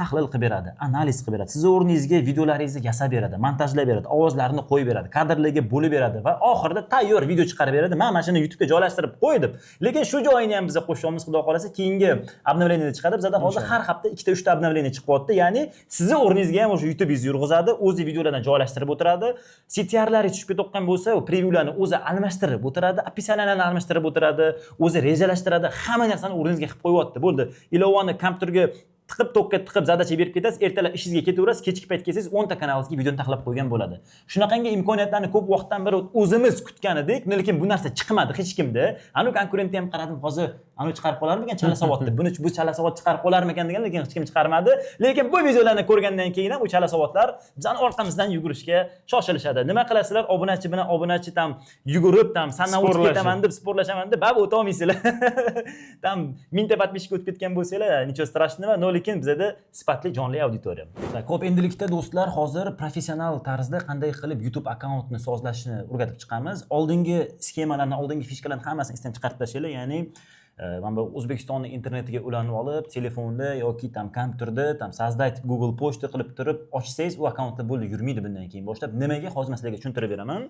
tahlil qilib beradi, analiz qilib beradi, sizni o'rningizga videolaringizni yasab beradi, montajlab beradi, ovozlarni qo'yib beradi, kadrlarga bo'lib beradi va oxirida tayyor video chiqarib beradi. Mana shuni YouTube'ga joylashtirib qo'y deb. Lekin shu joyini ham biza qo'shyapmiz, xudo xohlasa, keyingi обновление da chiqadi. Bizada hozir har hafta ikkita, uchta обновление chiqyapti. Ya'ni sizni o'rningizga ham o'sha YouTubeingizni yurg'izadi, o'zi videolarni joylashtirib o'tiradi. CTRlari tushib ketayotgan bo'lsa, u previewlarni o'zi almashtirib o'tiradi, описания larni almashtirib o'tiradi, o'zi rejalashtiradi, hamma narsani o'rningizga qilib qo'yyapti. Bo'ldi. Ilovani kompyuterga tiqib, tokka tiqib, задача berib ketasiz, ertalab ishingizga ketaverasiz, kechki payt kelsangiz 10 ta kanalingizga videoni taxlab qo'ygan bo'ladi. Shunaqangi imkoniyatlarni ko'p vaqtdan beri o'zimiz kutgan edik, lekin bu narsa chiqmadi hech kimda. Anu konkurentni ham qaradim, hozir anu chiqarib qolarmikan chala savod deb. Buni bu chala savod chiqarib qolarmikan degan, lekin hech kim chiqarmadi. Lekin bu videolarni ko'rgandan keyin ham u chala savodlar bizani orqamizdan yugurishga shoshilishadi. Nima qilasizlar? Obunachi bilan obunachi там yugurib, там sandan o'tib Sporlashib. Ketaman deb, sporlashaman deb, baribir o'ta olmaysizlar. Там 1000 ta подписчик o'tib ketgan bo'lsanglar, ничего страшного, но lekin bizada sifatli jonli auditoriya. Ko'p endilikda, do'stlar, hozir professional tarzda qanday qilib YouTube akkauntni sozlashni o'rgatib chiqamiz. Oldingi sxemalarni, oldingi фишка larni hammasini esdan chiqarib tashlanglar, ya'ni mana bu O'zbekistonni internetiga ulanib olib, telefonda yoki там kompyuterda там создать Google pochta qilib turib ochsangiz, u akkauntlar bo'ldi, yurmaydi bundan keyin boshlab. Nimaga? Hozir man sizlarga tushuntirib beraman.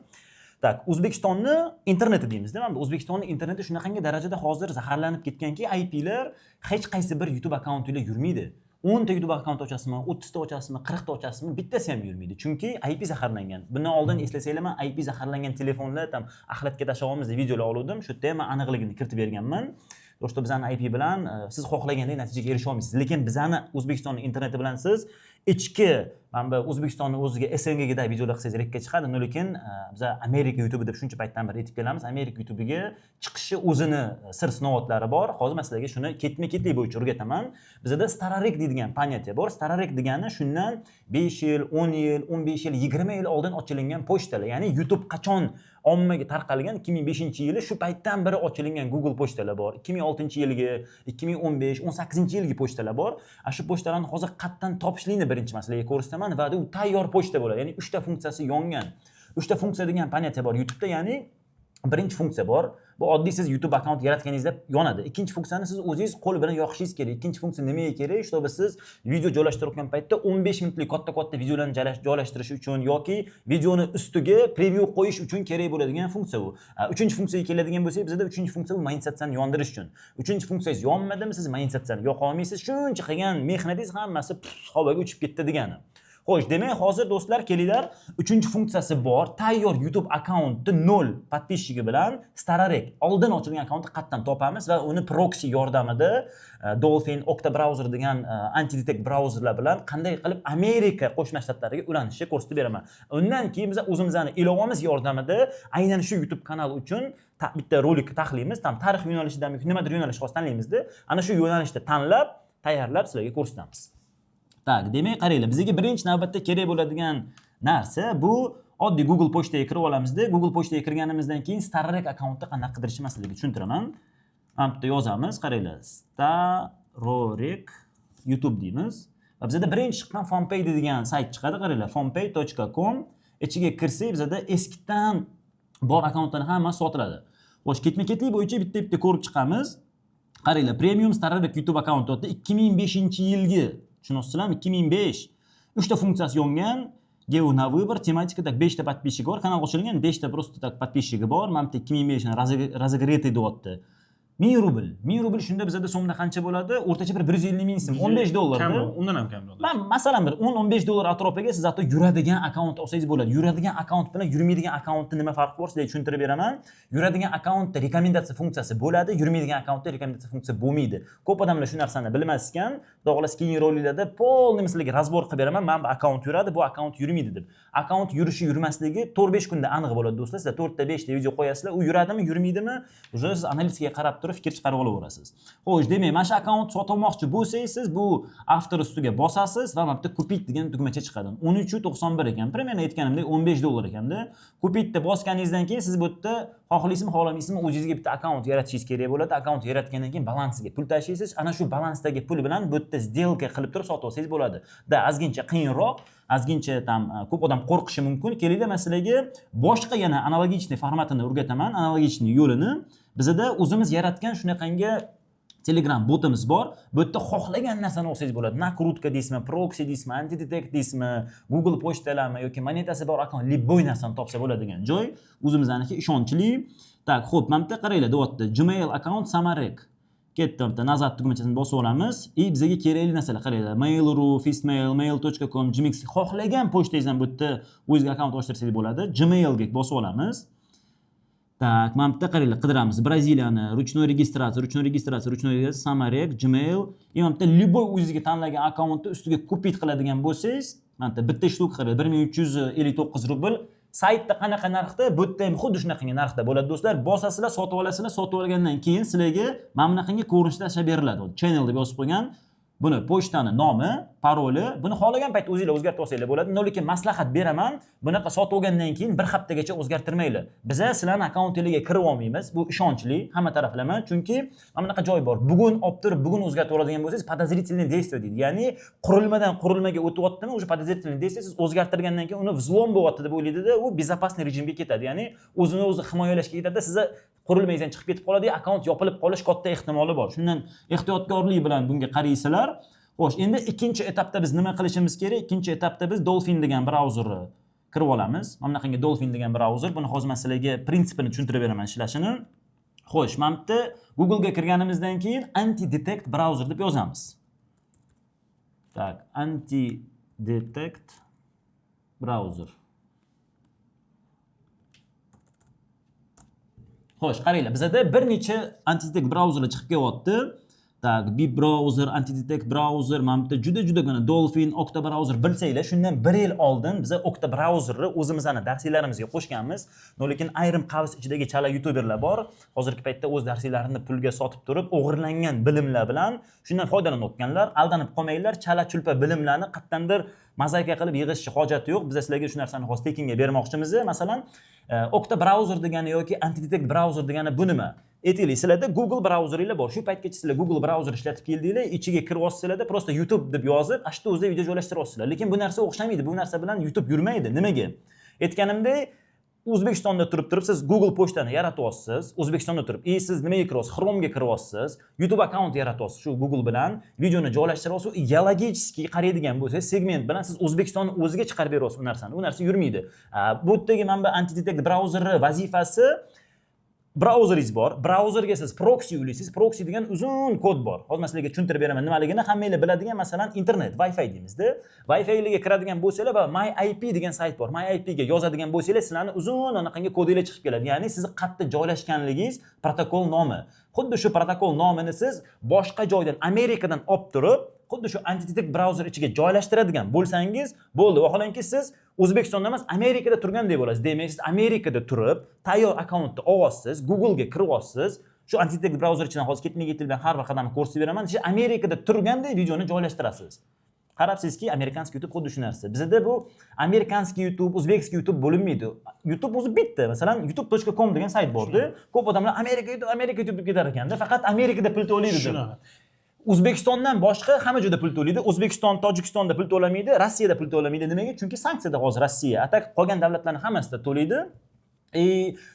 Так, O'zbekistonni interneti deymizda, mana bu O'zbekistonni interneti shunaqangi darajada hozir zaharlanib ketganki, IPlar hech qaysi bir YouTube akkauntinglar yurmaydi. 10 ta YouTube akkaunt ochasizmi, 30 ta ochasizmi, 40 ta ochasizmi, bittasi ham yurmaydi, chunki IP zaharlangan. Bundan oldin, eslasanglar, man IP zaharlangan telefonlar там axlatga tashlayapmiz deb videolar oluvdim. Shu yerda ham man aniqligini kiritib berganman, то что bizani IP bilan siz xohlagandek natijaga erisha olmaysiz. Lekin bizani O'zbekistonni interneti bilan siz ichki mana bu O'zbekistonni o'ziga, СНГ videolar qilsangiz, рек ka chiqadi. Но lekin biza Amerika YouTubi deb shuncha paytdan beri aytib kelamiz. Amerika YouTubiga chiqishi o'zini sir sinovatlari bor. Hozir man sizlarga shuni ketma ketlik bo'yicha o'rgataman. Bizada старорек deydigan понятие bor. Старорек degani shundan 5 yil, 10 yil, 15 yil, 20 yil oldin ochilingan pochtalar, ya'ni YouTube qachon ommaga tarqalgan, 2005 yili, shu paytdan beri ochilingan Google pochtalar bor, 2006 yilgi, 2015, 18-yilgi pochtalar bor. A shu pochtalarni hozir qayerdan topishlikni birinchi man sizlarga ko'rsataman va u tayyor pochta bo'ladi, ya'ni uchta funksiyasi yongan. Uchta funksiya degan понятие bor YouTubeda, ya'ni birinchi funksiya bor, bu oddiy siz YouTube akkaunt yaratganingizda yonadi. Ikkinchi funksiyani siz o'zingiz qo'l bilan yoqishingiz kerak. Ikkinchi funksiya nimaga kerak? Чтобы siz video joylashtirayotgan paytda 15 minutlik katta katta videolarni joylashtirish uchun yoki videoni ustiga preview qo'yish uchun kerak bo'ladigan funksiya u. Uchinchi funksiyaga keladigan bo'lsak, bizada uchinchi funksiya bu monetizatsiyani yondirish uchun. Uchinchi funksiyangiz yonmadimi, siz monetizatsiyani yoqa olmaysiz, shuncha qilgan mehnatingiz hammasi havoga uchib ketdi degani. Xo'sh, demak, hozir, do'stlar, kelinglar, uchinchi funksiyasi bor tayyor YouTube akkauntni nol подписчик i bilan старорек, oldin ochilgan akkauntni qayerdan topamiz va uni proxy yordamida Dolphin, Octa browser degan anti-detect brauzerlar bilan qanday qilib Amerika Qo'shma Shtatlariga ulanishni ko'rsatib beraman. Undan keyin biz o'zimizni ilovamiz yordamida aynan shu YouTube kanal uchun bitta rolik taxlaymiz, там tarix yo'nalishidami yoki nimadir yo'nalish hozir tanlaymizda, ana shu yo'nalishda tanlab, tayyorlab sizlarga ko'rsatamiz. Так, demak, qaranglar, bizga birinchi navbatda kerak bo'ladigan narsa bu oddiy Google pochtaga kirib olamizda, Google pochtaga kirganimizdan keyin старорек akkauntni qanaqa qidirishni man sizlarga tushuntiraman. Mana bu yerda yozamiz, qaranglar, старорек YouTube deymiz va bizada birinchi chiqqan Fanpay degan sayt chiqadi, qaranglar, fanpay.com ichiga kirsak, bizada eskidan bor akkauntlarni hammasi sotiladi. Xo'sh, ketma ketlik bo'yicha bitta bitta ko'rib chiqamiz. Qaranglar, premium старорек YouTube akkaunt deyapti, 2005 yilgi, tushunyapsizlarmi? 2005, uchta funksiyasi yongan, geo на выбор, тематика, так, beshta подписчик bor, kanal ochilgan, beshta просто так подписчик i bor. Mana bitta 2005 разогретый deyapti. 1000 rubl, 1000 rubl shunda bizada so'mda qancha bo'ladi? O'rtacha bir 150 000 so'm, 15 dollar. Kamroq, undan ham kamroq. Man masalan bir 10-15 dollar atrofiga siz hatto yuradigan akkaunt olsangiz bo'ladi. Yuradigan akkaunt bilan yurmaydigan akkauntni nima farqi bor, sizlarga tushuntirib beraman. Yuradigan akkauntda rekomendatsiya funksiyasi bo'ladi, yurmaydigan akkauntda rekomendatsiya funksiya bo'lmaydi. Ko'p odamlar shu narsani bilmas ekan. Xudo xohlasa, keyingi roliklarda полный sizlarga разбор qilib beraman, mana bu akkaunt yuradi, bu akkaunt yurmaydi deb. Akkaunt yurishi yurmasligi 4-5 kunda aniq bo'ladi, do'stlar. Sizlar to'rtta, beshta video qo'yasizlar, u yuradimi, yurmaydimi, уже siz analitikaga qarab turib fikr chiqarib olaverasiz. Xo'sh, demak, mana shu akkaunt sotib olmoqchi bo'lsangiz, siz bu avtor ustiga bosasiz va mana bu yerda "купить" degan tugmacha chiqadi. 13,91 ekan, примерно aytganimdek, 15 dollar ekanda. "Купить" deb bosganingizdan keyin siz bu yerda xohlaysizmi, xohlamaysizmi, o'zingizga bitta akkaunt yaratishingiz kerak bo'ladi. Akkaunt yaratgandan keyin balansiga pul tashlaysiz. Ana shu balansdagi pul bilan bu yerda сделка qilib turib sotib olsangiz bo'ladi. Да, ozgincha qiyinroq, ozgincha там ko'p odam qo'rqishi mumkin. Kelinglar, man sizlarga boshqa yana аналогичный formatini o'rgataman, аналогичный yo'lini. Bizada o'zimiz yaratgan shunaqangi Telegram botimiz bor. Bu yerda xohlagan narsani olsangiz bo'ladi. Накрутка deysizmi, proxy deysizmi, antidetect deysizmi, Google pochtalarmi yoki monetasi bor akkaunt, любой narsani topsa bo'ladigan joy. O'zimizniki ishonchli. Так, xo'p, mana bu yerda qaranglar, deyapti. Gmail akkaunt Samarek. Ketdi, bitta "назад" tugmachasini bosib olamiz. И bizga kerakli narsalar, qaranglar. Mail.ru, Fastmail, mail.com, Gmx, xohlagan pochtangizdan bu yerda o'zingizga akkaunt ochtirsangiz bo'ladi. Gmailga bosib olamiz. Так, mana bu yerda qaranglar, qidiramiz. Braziliyani, ручной регистрация, ручной регистрация, ручной регистрация, Samarek, Gmail. И mana bu yerda любой o'zingizga tanlagan akkauntni ustiga купить qiladigan bo'lsangiz, mana bu yerda bitta штука, qarang, 1359 rubl. Saytda qanaqa narxda, bu yerda ham xuddi shunaqangi narxda bo'ladi, do'stlar. Bosasizlar, sotib olasizlar, sotib olgandan keyin sizlarga mana bunaqangi ko'rinishda tashlab beriladi. Channel deb yozib qo'ygan. Buni pochtani nomi, paroli, buni xohlagan paytda o'zinglar o'zgartirib olsanglar bo'ladi. Но lekin maslahat beraman, bunaqa sotib olgandan keyin bir haftagacha o'zgartirmanglar. Biza sizlarni akkauntinglarga kirib olmaymiz. Bu ishonchli hamma taraflama, chunki mana bunaqa joy bor. Bugun olib turib, bugun o'zgartirib oladigan bo'lsangiz, подозрительный действие deydi. Ya'ni qurilmadan qurilmaga o'tyaptimi, уже подозрительный действие, siz o'zgartirgandan keyin uni взлом bo'lyapti deb o'ylaydida, u безопасный rejimga ketadi. Ya'ni o'zini o'zi himoyalashga ketadi, sizni qurilmangizdan chiqib ketib qoladi, akkaunt yopilib qolish katta ehtimoli bor. Shundan ehtiyotkorlik bilan bunga qaraysizlar. Xo'sh, endi ikkinchi etapda biz nima qilishimiz kerak? Ikkinchi etapda biz Dolphin degan brauzerni kirib olamiz. Mana bunaqangi Dolphin degan brauzer. Buni hozir man sizlarga prinsipini tushuntirib beraman ishlashini. Xo'sh, mana bu yerda Google'ga kirganimizdan keyin anti-detect brauzer deb yozamiz. Так, anti-detect browser. Xo'sh, qaranglar, bizada bir necha anti-detect brauzerlar chiqib kelyapti. Так, Bip browser, anti-detect browser, mana bu yerda juda-judagina Dolphin, Okta browser bilsanglar, shundan 1 yil oldin biza Okta browserni o'zimizni darslarimizga qo'shganmiz. Lekin ayrim qavs ichidagi chala youtuberlar bor. Hozirgi paytda o'z darslarini pulga sotib turib, o'g'irlangan bilimlar bilan shundan foydalanayotganlar. Aldanib qolmanglar, chala chulpa bilimlarni qayerdandir mozaika qilib yig'ishni hojati yo'q. Biz sizlarga shu narsani hozir tekinga bermoqchimiz. Masalan, Okta browser degani yoki anti-detect browser degani bu nima? Aytaylik, sizlarda Google brauzeringlar bor. Shu paytgacha sizlar Google brauzer ishlatib keldinglar, ichiga kirib olsanglarda просто YouTube deb yozib, ana shu o'zida video joylashtiryapsizlar. Lekin bu narsa o'xshamaydi. Bu narsa bilan YouTube yurmaydi. Nimaga? Aytganimdek, O'zbekistonda turib siz Google pochtani yaratyapsiz, O'zbekistonda turib, и siz nimaga kiryapsiz? Chrome'ga kiryapsiz, YouTube akkaunt yaratyapsiz shu Google bilan, videoni joylashtiryapsiz, геологически qaraydigan bo'lsangiz, segment bilan siz O'zbekistonni o'ziga chiqarib beryapsiz u narsani. U narsa yurmaydi. Bu yerdagi mana bu anti-detect brauzeri vazifasi, brauzeringiz bor. Brauzerga siz proxy ulaysiz. Proxy degan uzun kod bor. Hozir men sizlarga tushuntirib beraman nimaligini. Hammanglar biladigan, masalan, internet, Wi-Fi deymizda. Wi-Fi kiradigan bo'lsanglar va MyIP degan sayt bor. MyIP ga yozadigan bo'lsanglar, sizlarni uzun anaqangi kodinglar chiqib keladi. Ya'ni sizni qayerda joylashganligingiz protokol nomi. Xuddi shu protokol nomini siz boshqa joydan, Amerikadan olib turib, xuddi shu anti-detect brauzer ichiga joylashtiradigan bo'lsangiz, bo'ldi. Vaholanki siz O'zbekistonda emas, Amerikada turgandek bo'lasiz. Demak, siz Amerikada turib, tayyor akkauntni olyapsiz, Google'ga kiryapsiz. Shu anti-detect brauzer ichidan hozir ketma-ketlik bilan har bir qadamni ko'rsatib beraman. Siz Amerikada turgandek videoni joylashtirasiz. Qarabsizki, американский YouTube xuddi shu narsa. Bizda bu американский YouTube, узбекский YouTube bo'linmaydi. YouTube o'zi bitta. Masalan, youtube.com degan sayt borda. Ko'p odamlar Amerika YouTube, Amerika YouTube deb ketar ekanda, faqat Amerikada pul to'laydi deb. Shunaqa. O'zbekistondan boshqa hamma joyda pul to'laydi. O'zbekiston, Tojikistonda pul to'lamaydi, Rossiyada pul to'lamaydi. Nimaga? Chunki sanksiyada hozir Rossiya. А так qolgan davlatlarning hammasida to'laydi.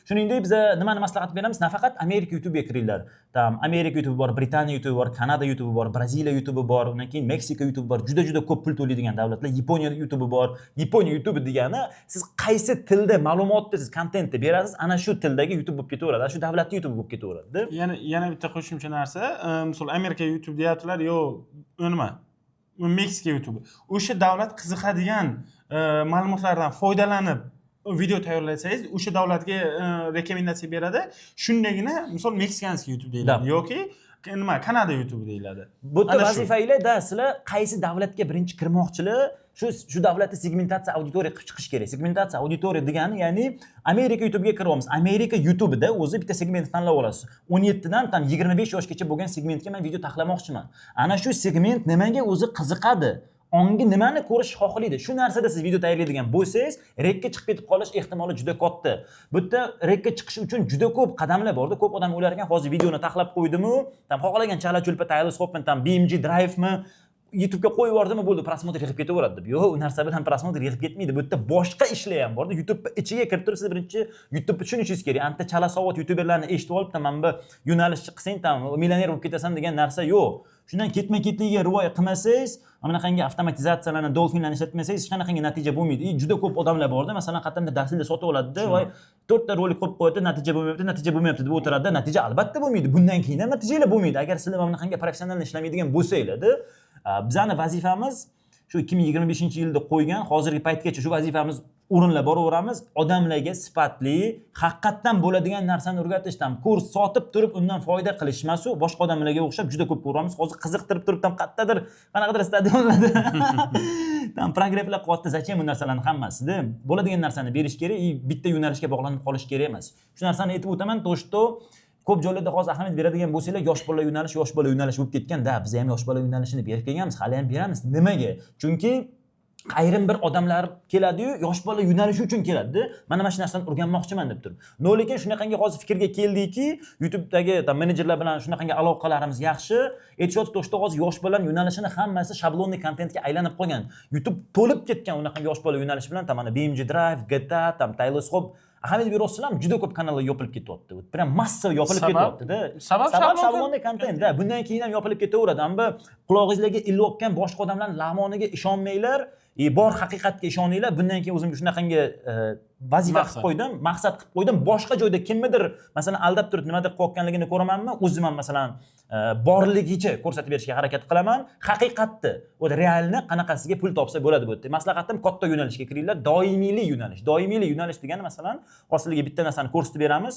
Shuningdek biza nimani maslahat beramiz? Nafaqat Amerika YouTube'ga kiringlar. Там Amerika YouTube bor, Britaniya YouTube bor, Kanada YouTube bor, Braziliya YouTube bor, undan keyin Meksika YouTube bor. Juda-juda ko'p pul to'laydigan davlatlar. Yaponiya YouTube bor. Yaponiya YouTube degani siz qaysi tilda ma'lumotni, siz kontentni berasiz, ana shu tildagi YouTube bo'lib ketaveradi. Ana shu davlatning YouTube bo'lib ketaveradi. Yana bitta qo'shimcha narsa, misol Amerika YouTube deyaptilar, yo nima? Meksika YouTube. O'sha davlat qiziqadigan ma'lumotlardan foydalanib video tayyorlasangiz, o'sha davlatga rekomendatsiya beradi. Shundagina misol мексиканский YouTube deyiladi yoki nima, Kanada YouTube deyiladi. Bu yerda Ana shu. vazifanglar sizlar qaysi davlatga birinchi kirmoqchilar, shu davlatda segmentatsiya auditoriya qilib chiqish kerak. Segmentatsiya auditoriya degani, ya'ni Amerika YouTube'ga kiryapmiz. Amerika YouTube'da o'zi bitta segment tanlab olasiz. 17 dan там 25 yoshgacha bo'lgan segmentga men video taxlamoqchiman. Ana shu segment nimaga o'zi qiziqadi? Ongi nimani ko'rish xohlaydi? Shu narsada siz video tayyorlaydigan bo'lsangiz, rekka chiqib ketib qolish ehtimoli juda katta. Bu yerda rekka chiqish uchun juda ko'p qadamlar borda. Ko'p odam o'ylar ekan, hozir videoni taxlab qo'ydimu, там xohlagan chala chulpa Tyler Hoffman, там BMG Drive'mi YouTube'ga qo'yib yubordimi, bo'ldi, просмотр yig'ib ketaveradi deb. Yo'q, u narsa bilan просмотр yig'ib ketmaydi. Bu yerda boshqa ishlar ham borda. YouTube ichiga kirib turib, siz birinchi YouTube tushunishingiz kerak. Anta chala savod youtuberlarni eshitib olib, там mana bu yo'nalishni qilsang, там millioner bo'lib ketasan degan narsa yo'q. Shundan ketma-ketligiga rioya qilmasangiz, mana bunaqangi avtomatizatsiyalarni, dolfinlarni ishlatmasangiz, hech qanaqangi natija bo'lmaydi. И juda ko'p odamlar borda, masalan, qayerdandir darslikda sotib oladida, voy, to'rtta rolik qo'yib qo'yadi, natija bo'lmayapti, natija bo'lmayapti deb o'tiradida, natija albatta bo'lmaydi. Bundan keyin ham natijalar bo'lmaydi. Agar sizlar mana bunaqangi professional ishlamaydigan bo'lsanglar-da, bizani vazifamiz shu 2025-yilda qo'ygan, hozirgi paytgacha shu vazifamiz o'rinlab boraveramiz. Odamlarga sifatli, haqiqatdan bo'ladigan narsani o'rgatish, там kurs sotib turib undan foyda qilish emas, u boshqa odamlarga o'xshab juda ko'p ko'ramiz. Hozir qiziqtirib turib, там qayerdadir qanaqadir stadionlarda там прогрев lar qilyapti. Зачем bu narsalarni hammasida? Bo'ladigan narsani berish kerak и bitta yo'nalishga bog'lanib qolish kerak emas. Shu narsani aytib o'taman, то что ko'p joylarda hozir ahamiyat beradigan bo'lsanglar, yosh bolalar yo'nalishi, yosh bola yo'nalishi bo'lib ketgan. Да, biz ham yosh bola yo'nalishini berib kelganmiz, hali ham beramiz. Nimaga? Chunki ayrim bir odamlar keladiyu, yosh bola yo'nalishi uchun keladida, mana shu narsani o'rganmoqchiman deb turib. Но lekin shunaqangi hozir fikrga keldikki, YouTube'dagi там menejerlar bilan shunaqangi aloqalarimiz yaxshi. Aytishyapti, то что hozir yosh bolalar yo'nalishini hammasi шаблонный kontentga aylanib qolgan. YouTube to'lib ketgan unaqangi yosh bola yo'nalishi bilan, там mana BMG Drive, GTA, там Tyler Hope. Ahamiyat beryapsizlarmi? Juda ko'p kanallar yopilib ketyapti. Прям massa yopilib Sabab? ketyapti-da. Sabab Sabab shablon шаблонный kontent-da. Bundan keyin ham yopilib ketaveradi. Ammo qulog'ingizlarga ilayotgan boshqa odamlarning lag'moniga ishonmanglar. Bor haqiqatga ishoninglar. Bundan keyin o'zimga shunaqangi vazifa qilib qo'ydim, maqsad qilib qo'ydim. Boshqa joyda kimnidir masalan aldab turib nimadir qilayotganligini ko'ramanmi, o'zim ham masalan borligicha ko'rsatib berishga harakat qilaman. Haqiqatni, o realni qanaqasiga pul topsa bo'ladi bu yerda. Maslahatim, katta yo'nalishga kiringlar, doimiyli yo'nalish. Doimiyli yo'nalish degani masalan, hozir bitta narsani ko'rsatib beramiz.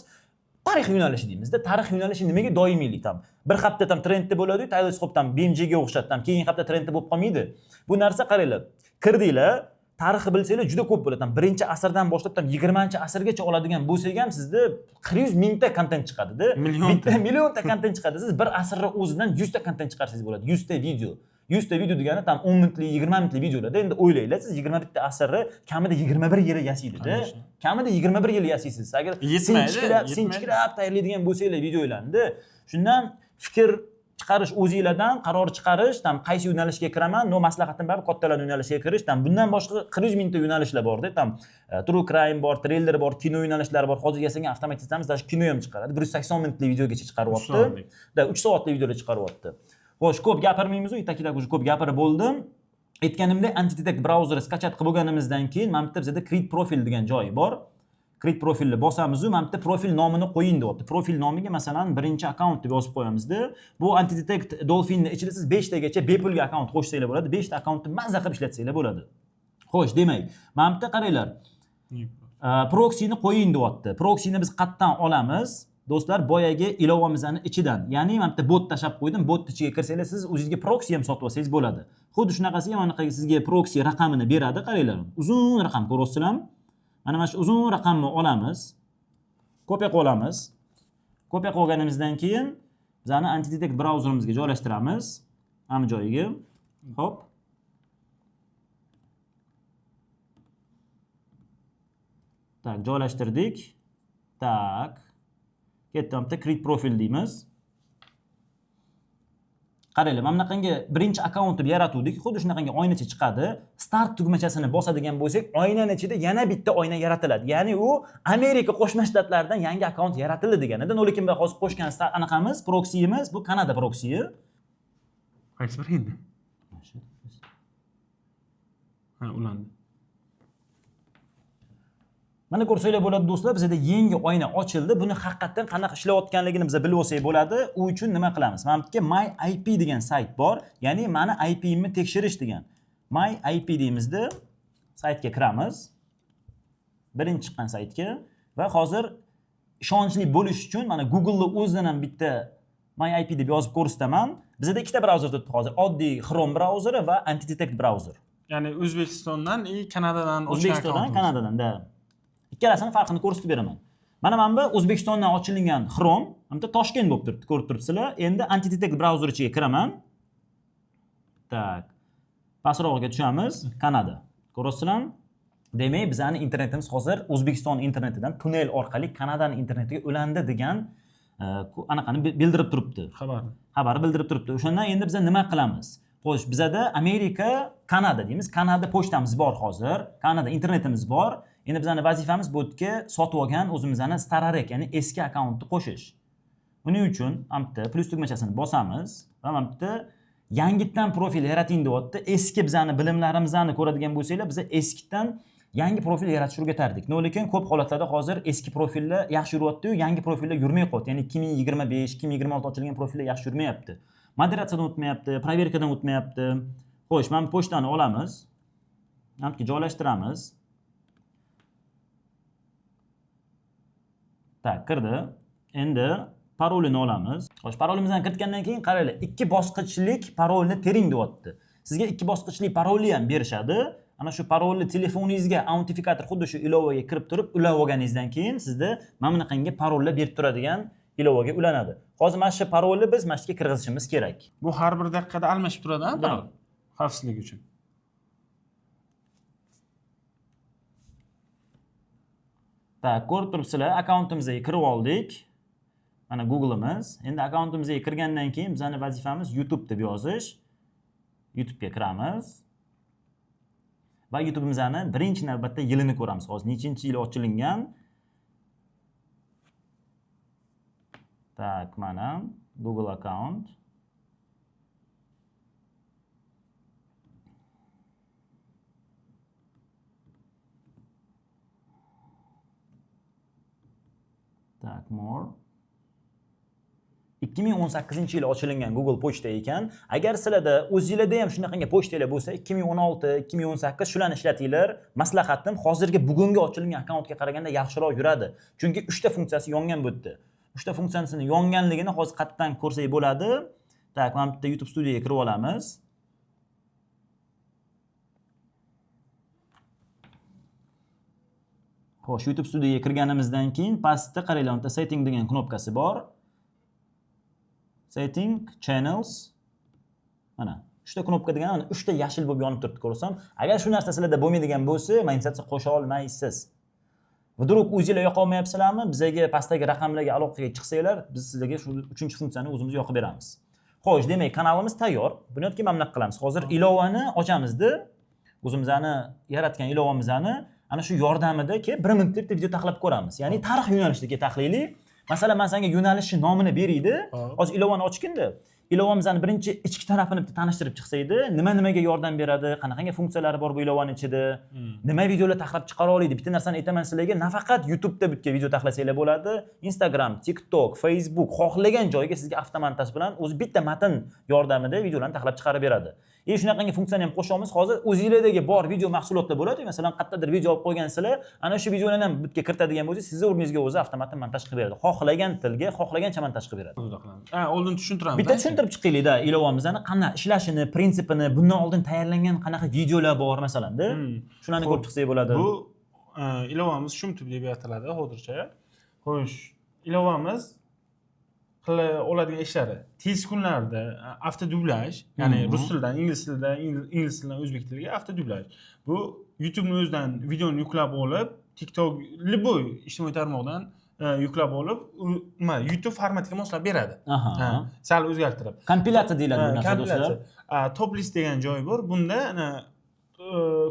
Tarix yo'nalishi deymizda. Tarix yo'nalishi nimaga doimiylik tam? Bir hafta tam trendda bo'ladi-yu, Taylor tam BMGga o'xshadi tam, keyingi hafta trendda bo'lib qolmaydi. Bu narsa qaranglar, kirdinglar, tarixni bilsanglar juda ko'p bo'ladi. Tam 1-asrdan boshlab tam 20-asrgacha oladigan bo'lsak ham sizda 400 mingta kontent chiqadi-da. Bitta millionta kontent chiqadi. Siz bir asrni o'zidan 100 ta kontent chiqarsangiz bo'ladi. 100 ta video. 100 ta video degani tam 10 minutlik, 20 minutlik videolarda. Endi o'ylanglar, siz 21 ta asrni kamida 21 yil yasaydi-da. Kamida 21 yil yasaysiz. Agar sinchiklab tayyorlaydigan bo'lsanglar videolarni, shundan fikr chiqarish o'zinglardan, qaror chiqarish, tam qaysi yo'nalishga kiraman, no maslahatim bor, kattalar yo'nalishiga kirish, tam bundan boshqa 40 mingta yo'nalishlar bor-da, tam true crime bor, trailer bor, kino yo'nalishlari bor. Hozir yasagan avtomatizamiz даже kino ham chiqaradi. 180 minutlik videogacha chiqaryapti. Da 3 soatlik videolar chiqaryapti. Xo'sh, ko'p gapirmaymiz-u, itakidak уже ko'p gapirib bo'ldim. Aytganimdek, Antidetect brauzeri skachat qilib bo'lganimizdan keyin mana bu yerda bizda create profil degan joyi bor. Create profilni bosamiz-u, mana bu yerda profil nomini qo'ying deyapti. Profil nomiga masalan birinchi akkaunt deb yozib qo'yamizda. Bu Antidetect Dolphinni ichida siz 5 tagacha bepulga akkaunt qo'shsanglar bo'ladi. 5 ta akkauntni mazza qilib ishlatsanglar bo'ladi. Xo'sh, demak, mana bu yerda qaranglar. Proxyni qo'ying deyapti. Proxyni biz qayerdan olamiz? Do'stlar, boyagi ilovamizni ichidan, ya'ni mana bitta bot tashab qo'ydim. Bot ichiga kirsanglar, siz o'zingizga proxy ham sotib olsangiz bo'ladi. Xuddi shunaqasiga mana bunaqaga sizga proxy raqamini beradi, qaranglar. Uzun raqam ko'ryapsizlarmi? Mana shu uzun raqamni olamiz. Kopiya qilib olamiz. Kopiya qilib olganimizdan keyin bizani Antidetect brauzerimizga joylashtiramiz. Hamma joyiga. Xo'p. Tak, joylashtirdik. Tak. Ketdi, bitta create profil deymiz. Qaranglar, mana bunaqangi birinchi akkaunt deb yaratuvdik. Xuddi shunaqangi oynacha chiqadi. Start tugmachasini bosadigan bo'lsak, oynaning ichida yana bitta oyna yaratiladi. Ya'ni u Amerika Qo'shma Shtatlaridan yangi akkaunt yaratildi deganida. Lekin biz hozir qo'shgan anaqamiz, proxyimiz bu Kanada proxyi. Qaysi biri endi? Ha, ulandi. Mana ko'rsanglar bo'ladi do'stlar, bizda yangi oyna ochildi. Buni haqiqatan qanaqa ishlayotganligini biz bilib olsak bo'ladi. U uchun nima qilamiz? Mana bu yerga My IP degan sayt bor. Ya'ni mani IPimni tekshirish degan. My IP deymizda, saytga kiramiz. Birinchi chiqqan saytga va hozir ishonchli bo'lish uchun mana Google'ni o'zidan ham bitta My IP deb yozib ko'rsataman. Bizda ikkita brauzer turibdi hozir. Oddiy Chrome brauzeri va Antidetect brauzer. Ya'ni O'zbekistondan va Kanadadan ochgan O'zbekistondan, Kanadadan, da. Ikkalasini farqini ko'rsatib beraman. Mana bu O'zbekistondan ochilingan Chrome, mana bu Toshkent bo'lib turibdi, ko'rib turibsizlar. Endi Antidetect brauzer ichiga kiraman. Tak. Pastrog'iga tushamiz, Kanada. Ko'rasizlarmi? Demak, bizning internetimiz hozir O'zbekiston internetidan tunnel orqali Kanadaning internetiga ulandi degan anaqani bildirib turibdi. Xabar. Xabarni bildirib turibdi. O'shandan endi biz nima qilamiz? Xo'sh, bizada Amerika, Kanada deymiz. Kanada pochtamiz bor hozir. Kanada internetimiz bor. Endi bizning vazifamiz bu yerga sotib olgan o'zimizni stararek, ya'ni eski akkauntni qo'shish. Buning uchun mana bu yerda plus tugmachasini bosamiz va mana bu yerda yangitdan profil yarating deyapti. Eski bizani bilimlarimizni ko'radigan bo'lsanglar, biz eskidan yangi profil yaratishni o'rgatardik. Lekin ko'p holatlarda hozir eski profillar yaxshi yuryapti-yu, yangi profillar yurmay qo'yapti. Ya'ni 2025, 2026 ochilgan profillar yaxshi yurmayapti. Moderatsiyadan o'tmayapti, proverkadan o'tmayapti. Xo'sh, mana bu pochtani olamiz. Mana bu yerga joylashtiramiz. Tak, kirdi. Endi parolini olamiz. Xo'sh, parolimizni kiritgandan keyin qaranglar, 2 bosqichlik parolni tering deyapti. Sizga 2 bosqichli parolni ham berishadi. Ana shu parolni telefoningizga autentifikator xuddi shu ilovaga kirib turib, ulab olganingizdan keyin sizda mana bunaqangi parollar berib turadigan ilovaga ulanadi. Hozir mana shu parolni biz mana shu yerga kirgizishimiz kerak. Bu har bir daqiqada almashib turadi, ha, parol? Xavfsizlik uchun. Tak, ko'rib turibsizlar, akkauntimizga kirib oldik. Mana Google'imiz. Endi akkauntimizga kirgandan keyin bizning vazifamiz YouTube deb yozish. YouTube'ga kiramiz. Va YouTube'imizni birinchi navbatda yilini ko'ramiz. Hozir nechinchi yil ochilingan? Tak, mana Google account. Так, more. 2018-yil ochilingan Google pochta ekan. Agar sizlarda o'zinglarda ham shunaqangi pochtalar bo'lsa, 2016, 2018 shularni ishlatinglar. Maslahatim, hozirgi bugungi ochilingan akkauntga qaraganda yaxshiroq yuradi. Chunki 3 ta funksiyasi yongan bu yerda. 3 ta funksiyasini yonganligini hozir qayerdan ko'rsak bo'ladi. Так, mana bitta YouTube Studioga kirib olamiz. Xo'sh, YouTube Studioga kirganimizdan keyin pastda qaranglar, unda setting degan knopkasi bor. Setting, channels. Mana 3 ta knopka degani mana 3 ta yashil bo'lib yonib turibdi, ko'rsam. Agar shu narsa sizlarda bo'lmaydigan bo'lsa, monetizatsiya qo'sha olmaysiz. Вдруг o'zinglar yoqa olmayapsizlarmi? Bizaga pastdagi raqamlarga aloqaga chiqsanglar, biz sizlarga shu 3-funksiyani o'zimiz yoqib beramiz. Xo'sh, demak, kanalimiz tayyor. Buni yoki mana bunaqa qilamiz. Hozir ilovani ochamizda, o'zimizni yaratgan ilovamizni ana shu yordamida kelib 1 minutlik bitta video taxlab ko'ramiz. Ya'ni tarix yo'nalishidagi tahliliy. Masalan, men senga yo'nalishni nomini beraydi. Hozir ilovani ochganda, ilovamizni birinchi ichki tarafini bitta tanishtirib chiqsaydi, nima nimaga yordam beradi, qanaqangi funksiyalari bor bu ilovani ichida, nima videolar taxlab chiqara oladi. Bitta narsani aytaman sizlarga, nafaqat YouTube'da bitta video taxlasanglar bo'ladi, Instagram, TikTok, Facebook, xohlagan joyga sizga avtomontaj bilan o'zi bitta matn yordamida videolarni taxlab chiqarib beradi. Shunaqangi funksiyani ham qo'shamiz. Hozir o'zinglardagi bor video mahsulotlar bo'ladi. Masalan, qayerdadir video olib qo'ygansizlar, ana shu videolarni ham bitga kiritadigan bo'lsangiz, sizni o'rningizga o'zi avtomat montaj qilib beradi. Xohlagan tilga, xohlagancha montaj qilib beradi. Ha, oldin tushuntiramiz. Bitta tushuntirib chiqaylik-da ilovamizni qanday ishlashini, prinsipini, bundan oldin tayyorlangan qanaqa videolar bor masalan-da. Shularni ko'rib chiqsak bo'ladi. Bu ilovamiz Shumtub deb ataladi hozircha. Xo'sh, ilovamiz qila oladigan ishlari tez kunlarda avtodublaj, ya'ni rus tilidan ingliz tilidan, ingliz tilidan o'zbek tiliga avtodublaj. Bu YouTube'ni o'zidan videoni yuklab olib, TikTok, любой ijtimoiy tarmoqdan yuklab olib, nima, YouTube formatiga moslab beradi. Sal o'zgartirib. Kompilyatsiya deyiladi bu narsa, do'stlar. Top list degan joyi bor. Bunda ana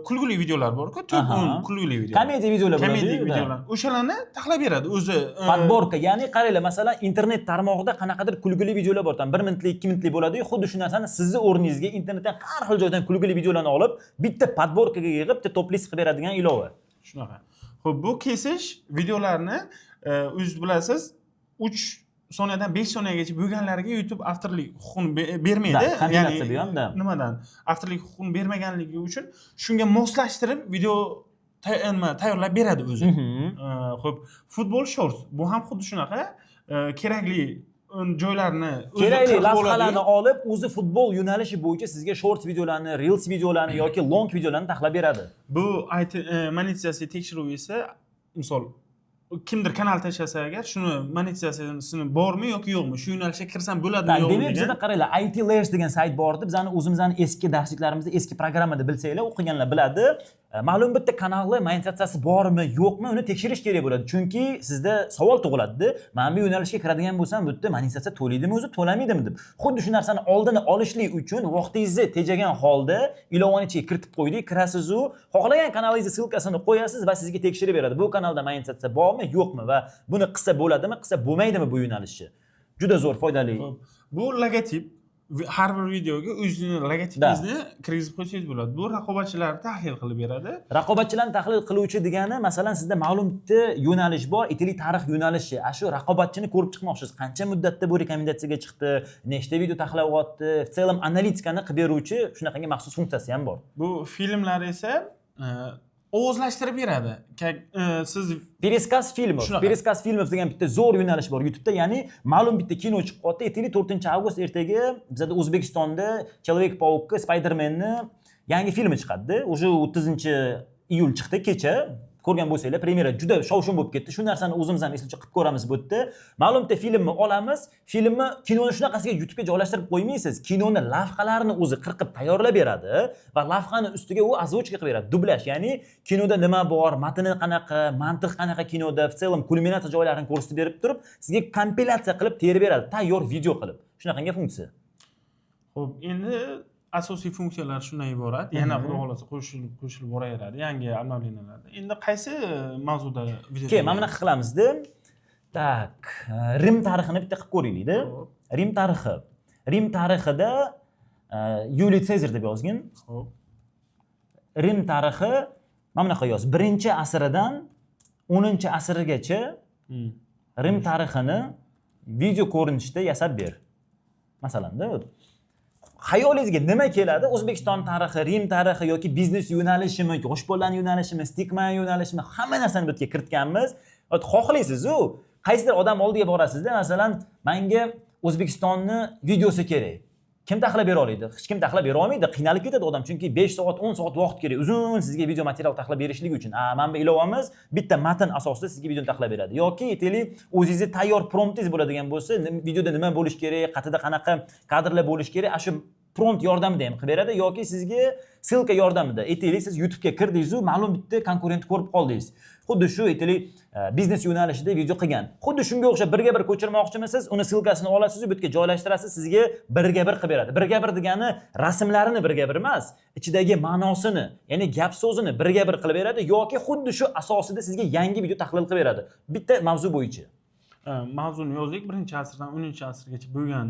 kulgili videolar bor-ku, top 10 kulgili video. Komediya videolar bo'ladi. Komediya videolar. O'shalarni taxlab beradi o'zi. Подборка, ya'ni qaranglar, masalan, internet tarmog'ida qanaqadir kulgili videolar bor, tam 1 minutlik, 2 minutlik bo'ladi-yu, xuddi shu narsani sizni o'rningizga internetdan har xil joydan kulgili videolarni olib, bitta подборка ga yig'ib, bitta top list qilib beradigan ilova. Shunaqa. Xo'p, bu kesish videolarni o'zingiz bilasiz, 3 soniyadan 5 soniyagacha bo'lganlariga YouTube avtorlik huquqini bermaydi. Kompilatsiya bu ham-da. Nimadan? Avtorlik huquqini bermaganligi uchun shunga moslashtirib video nima tayyorlab beradi o'zi. Xo'p, futbol shorts bu ham xuddi shunaqa kerakli joylarni o'zi Kerakli qirqib oladi. lavhalarni olib, o'zi futbol yo'nalishi bo'yicha sizga shorts videolarni, reels videolarni yoki long videolarni taxlab beradi. Bu IT monetizatsiya tekshiruvi esa, misol, kimdir kanal tashlasa agar, shuni monetizatsiyasini bormi yoki yo'qmi, shu yo'nalishga kirsam bo'ladimi yo'qmi Demak, degan. bizada qaranglar, IT Layers degan sayt bor edi. Bizani o'zimizni eski darsliklarimizda, eski programmada bilsanglar, o'qiganlar biladi. Ma'lum bitta kanalni monetizatsiyasi bormi, yo'qmi, uni tekshirish kerak bo'ladi. Chunki sizda savol tug'iladi. Mana bu yo'nalishga kiradigan bo'lsam, bu yerda monetizatsiya to'laydimi o'zi, to'lamaydimi deb. Xuddi shu narsani oldini olishlik uchun vaqtingizni tejagan holda ilovani ichiga kiritib qo'ydik. Kirasiz u, xohlagan kanalingizni ссылка sini qo'yasiz va sizga tekshirib beradi. Bu kanalda monetizatsiya bormi, yo'qmi va buni qilsa bo'ladimi, qilsa bo'lmaydimi bu yo'nalishni. Juda zo'r, foydali. Xo'p, bu logotip, har bir videoga o'zini logotipingizni kirgizib qo'ysangiz bo'ladi. Bu raqobatchilarni tahlil qilib beradi. Raqobatchilarni tahlil qiluvchi degani, masalan, sizda ma'lum bitta yo'nalish bor, aytaylik, tarix yo'nalishi. A shu raqobatchini ko'rib chiqmoqchisiz. Qancha muddatda bu rekomendatsiyaga chiqdi, nechta video taxlayapti, в целом analitikani qilib beruvchi shunaqangi maxsus funksiyasi ham bor. Bu filmlar esa ovozlashtirib beradi. Как siz Пересказ фильмов. Shunaqa. Пересказ фильмов degan bitta zo'r yo'nalish bor YouTube'da, ya'ni ma'lum bitta kino chiqib qoldi. Aytaylik, 4-avgust ertaga bizada O'zbekistonda Человек-паук, Spider-Manni yangi filmi chiqadi. Уже 30-iyul chiqdi kecha. Ko'rgan bo'lsanglar, premyera juda shov-shuv bo'lib ketdi. Shu narsani o'zimiz ham eslatib qilib ko'ramiz bu yerda. Ma'lum bitta filmni olamiz, filmni, kinoni shunaqasiga YouTube'ga joylashtirib qo'ymaysiz. Kinoni lavhalarini o'zi qirqib tayyorlab beradi va lavhani ustiga u озвучка qilib beradi. Dublyaj, ya'ni kinoda nima bor, matni qanaqa, mantiq qanaqa kinoda, в целом kulminatsiya joylarini ko'rsatib berib turib, sizga kompilyatsiya qilib terib beradi, tayyor video qilib. Shunaqangi funksiya. Xo'p, endi asosiy funksiyalar shundan iborat. Yana xudo xohlasa qo'shilib qo'shilib boraveradi yangi обновления larda. Endi qaysi mavzuda video? Keyin mana bunaqa qilamizda. Так, Rim tarixini bitta qilib ko'raylik-da. Xo'p. Rim tarixi. Rim tarixida Yuliy Sezar deb yozgin. Xo'p. Rim tarixi mana bunaqa yoz. 1-asrdan 10-asrgacha. Rim tarixini video ko'rinishda yasab ber masalanda. Xayolingizga nima keladi? O'zbekiston tarixi, Rim tarixi yoki biznes yo'nalishimi, yosh bolalarni yo'nalishimi, Stickman yo'nalishimi, hamma narsani bu yerga kiritganmiz. Вот, xohlaysiz-u, qaysidir odam oldiga borasizda, masalan, manga O'zbekistonni videosi kerak. Kim taxlab bera oladi? Hech kim taxlab bera olmaydi, qiynalib ketadi odam, chunki 5 soat, 10 soat vaqt kerak uzun sizga video material taxlab berishligi uchun. A mana bu ilovamiz bitta matn asosida sizga videoni taxlab beradi. Yoki aytaylik, o'zingizni tayyor promptingiz bo'ladigan bo'lsa, videoda nima bo'lishi kerak, qayerda qanaqa kadrlar bo'lishi kerak, ana shu prompt yordamida ham qilib beradi yoki sizga ссылка yordamida. Aytaylik, siz YouTube'ga kirdingizu, ma'lum bitta konkurentni ko'rib qoldingiz. Xuddi shu, aytaylik, biznes yo'nalishida video qilgan. Xuddi shunga o'xshab birga bir ko'chirmoqchimisiz? Uni ссылка sini olasiz, bu yerga joylashtirasiz, sizga birga bir qilib beradi. Birga bir degani rasmlarini birga bir emas, ichidagi ma'nosini, ya'ni gap so'zini birga bir qilib beradi yoki xuddi shu asosida sizga yangi video tahlil qilib beradi. Bitta mavzu bo'yicha. Mavzuni yozdik: birinchi asrdan 10-asrgacha bo'lgan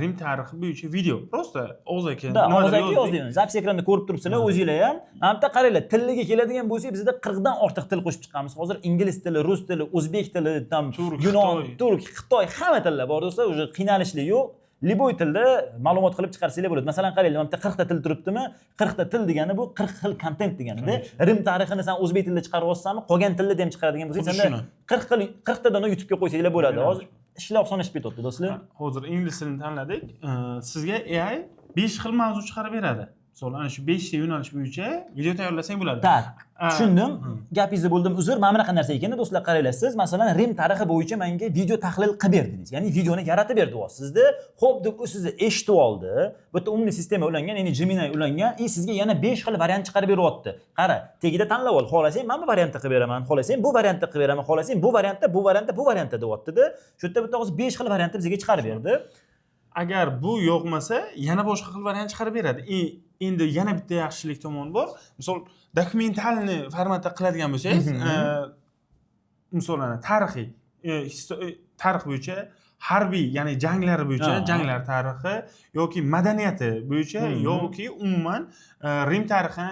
Rim tarixi bo'yicha video, просто og'zaki Да, nimadir og'zaki yozdik. Yozdik. Запись ekranda ko'rib turibsizlar o'zinglar ham. Mana bu yerda qaranglar, tilliga keladigan bo'lsak, bizda 40 dan ortiq til qo'shib chiqqanmiz. Hozir ingliz tili, rus tili, o'zbek tili, там Turk, yunon, Xitoy. turk, xitoy, hamma tillar bor, do'stlar, уже qiynalishlik yo'q. Любой tilda ma'lumot qilib chiqarsanglar bo'ladi. Masalan, qaranglar, mana bu yerda 40 ta til turibdimi? 40 ta til degani bu 40 xil kontent deganida. Rim tarixini sen o'zbek tilida chiqarib olsanmi, qolgan tilda ham chiqaradigan bo'lsang, Xuddi senda shuni. 40 xil, 40 ta dona YouTube'ga qo'ysanglar bo'ladi. Hozir ishlar osonlashib ketyapti, do'stlar. Hozir ingliz tilini tanladik. Sizga AI 5 xil mavzu chiqarib beradi. Misol, ana shu 5 ta yo'nalish bo'yicha video tayyorlasang bo'ladi. Так, tushundim. Gapingizni bo'ldim, uzr. Mana bunaqa narsa ekanda, do'stlar, qaranglar. Siz masalan Rim tarixi bo'yicha menga video tahlil qilib ber dedingiz. Ya'ni videoni yaratib ber deyapsiz. Sizda xo'p deb u sizni eshitib oldi. Bu yerda умный sistema ulangan, ya'ni Gemini ulangan, и sizga yana 5 xil variant chiqarib beryapti. Qara, tagida tanlab ol. Xohlasang mana bu variantda qilib beraman, xohlasang bu variantda qilib beraman, xohlasang bu variantda, bu variantda, bu variantda deyapti-da. Shu yerda bitta hozir 5 xil variantni bizga chiqarib berdi. Agar bu yoqmasa, yana boshqa xil variant chiqarib beradi. И endi yana bitta yaxshilik tomoni bor. Misol, документальный formatda qiladigan bo'lsangiz, misol, ana tarixiy tarix bo'yicha, harbiy, ya'ni janglar bo'yicha, janglar tarixi yoki madaniyati bo'yicha yoki umuman Rim tarixi,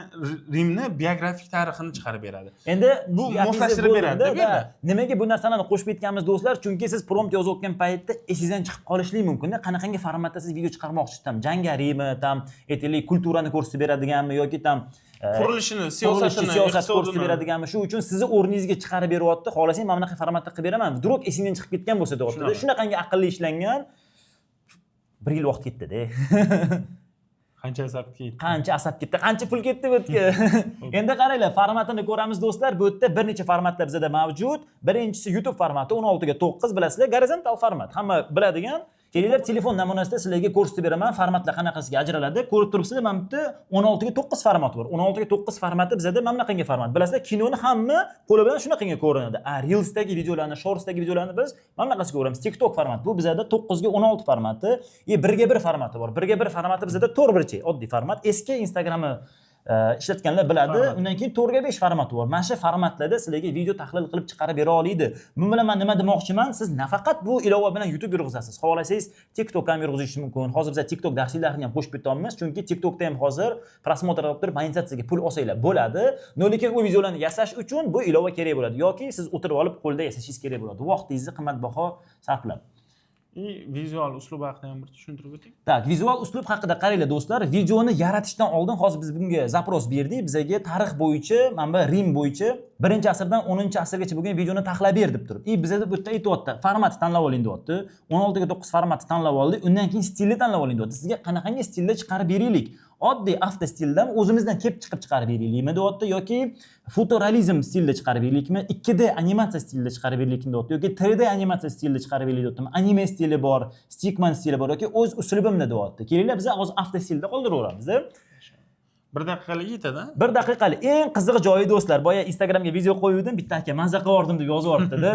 Rimni biografik tarixini chiqarib beradi. Endi Bu gapingizni moslashtirib bo'ldim-da, beradi-da bu yerda. Да. Nimaga bu narsalarni qo'shib ketganmiz, do'stlar? Chunki siz prompt yozayotgan paytda esingizdan chiqib qolishligi mumkin-da. Qanaqangi formatda siz video chiqarmoqchisiz? Там jangariymi, там aytaylik, культура ni ko'rsatib beradiganmi yoki там Qurilishini, qurilishni, siyosatini, siyosat ko'rsatib iqtisodini. beradiganmi? Shu uchun sizni o'rningizga chiqarib beryapti. Xohlasang mana bunaqa formatda qilib beraman. Вдруг esingdan chiqib ketgan bo'lsa deyapti. Shunaqa. Shunaqangi aqlli ishlangan. Bir yil vaqt ketdi-da. Qancha asab ketdi. Qancha asab ketdi, qancha pul ketdi bu yerga. Endi qaranglar, formatini ko'ramiz, do'stlar. Bu yerda bir necha formatlar bizada mavjud. Birinchisi YouTube formati 16 ga 9, bilasizlar, gorizontal format, hamma biladigan. Kelinglar, telefon namunasida sizlarga ko'rsatib beraman, formatlar qanaqasiga ajraladi. Ko'rib turibsizlar, mana bu yerda 16 ga 9 formati bor. 16 ga 9 formati bizada mana bunaqangi format. Bilasizlar, kinoni hamma qo'li bilan shunaqangi ko'rinadi. A Reelsdagi videolarni, Shortsdagi videolarni biz mana bunaqasiga ko'ramiz. TikTok format bu bizada 9 ga 16 formati. И 1 ga 1 formati bor. 1 ga 1 formati bizada 4 burchak, oddiy format. Eski Instagramni ishlatganlar biladi. Format. Undan keyin 4 ga 5 formati bor. Mana shu formatlarda sizlarga video tahlil qilib chiqarib bera oladi. Bu bilan man nima demoqchiman? Siz nafaqat bu ilova bilan YouTube yurg'izasiz, xohlasangiz TikTok ham yurg'izishingiz mumkin. Hozir biz TikTok darsliklarini ham qo'shib ketyapmiz, chunki TikTokda ham hozir просмотр qilib turib monetizatsiyaga pul olsanglar bo'ladi. Но lekin u videolarni yasash uchun bu ilova kerak bo'ladi yoki siz o'tirib olib qo'lda yasashingiz kerak bo'ladi, vaqtingizni qimmatbaho sarflab. И vizual uslub haqida ham bir tushuntirib o'ting. Так, vizual uslub haqida qaranglar, do'stlar, videoni yaratishdan oldin hozir biz bunga запрос berdik. Bizaga tarix bo'yicha, mana bu Rim bo'yicha 1-asrdan 10-asrgacha bo'lgan videoni taxlab ber deb turib. И bizada bu yerda aytyapti, formatni tanlab oling deyapti. 16 ga 9 formatni tanlab oldik. Undan keyin stilni tanlab oling deyapti. Sizga qanaqangi stilda chiqarib beraylik? Oddiy avto stildan o'zimizdan kelib chiqib chiqarib beraylikmi deyapti yoki fotorealizm stilda chiqarib beraylikmi, 2D animatsiya stilida chiqarib beraylikmi deyapti yoki 3D animatsiya stilida chiqarib beraylik deyaptimi? Anime stili bor, stickman stili bor yoki o'z uslubimda deyapti. Kelinglar, biz hozir avto stilda qoldiraveramiz. Bir daqiqalik yetadi. Bir daqiqalik. Eng qizig'i joyi, do'stlar, boya Instagramga video qo'yuvdim, bitta aka maza qilib yubordim deb yozib yuboribdida.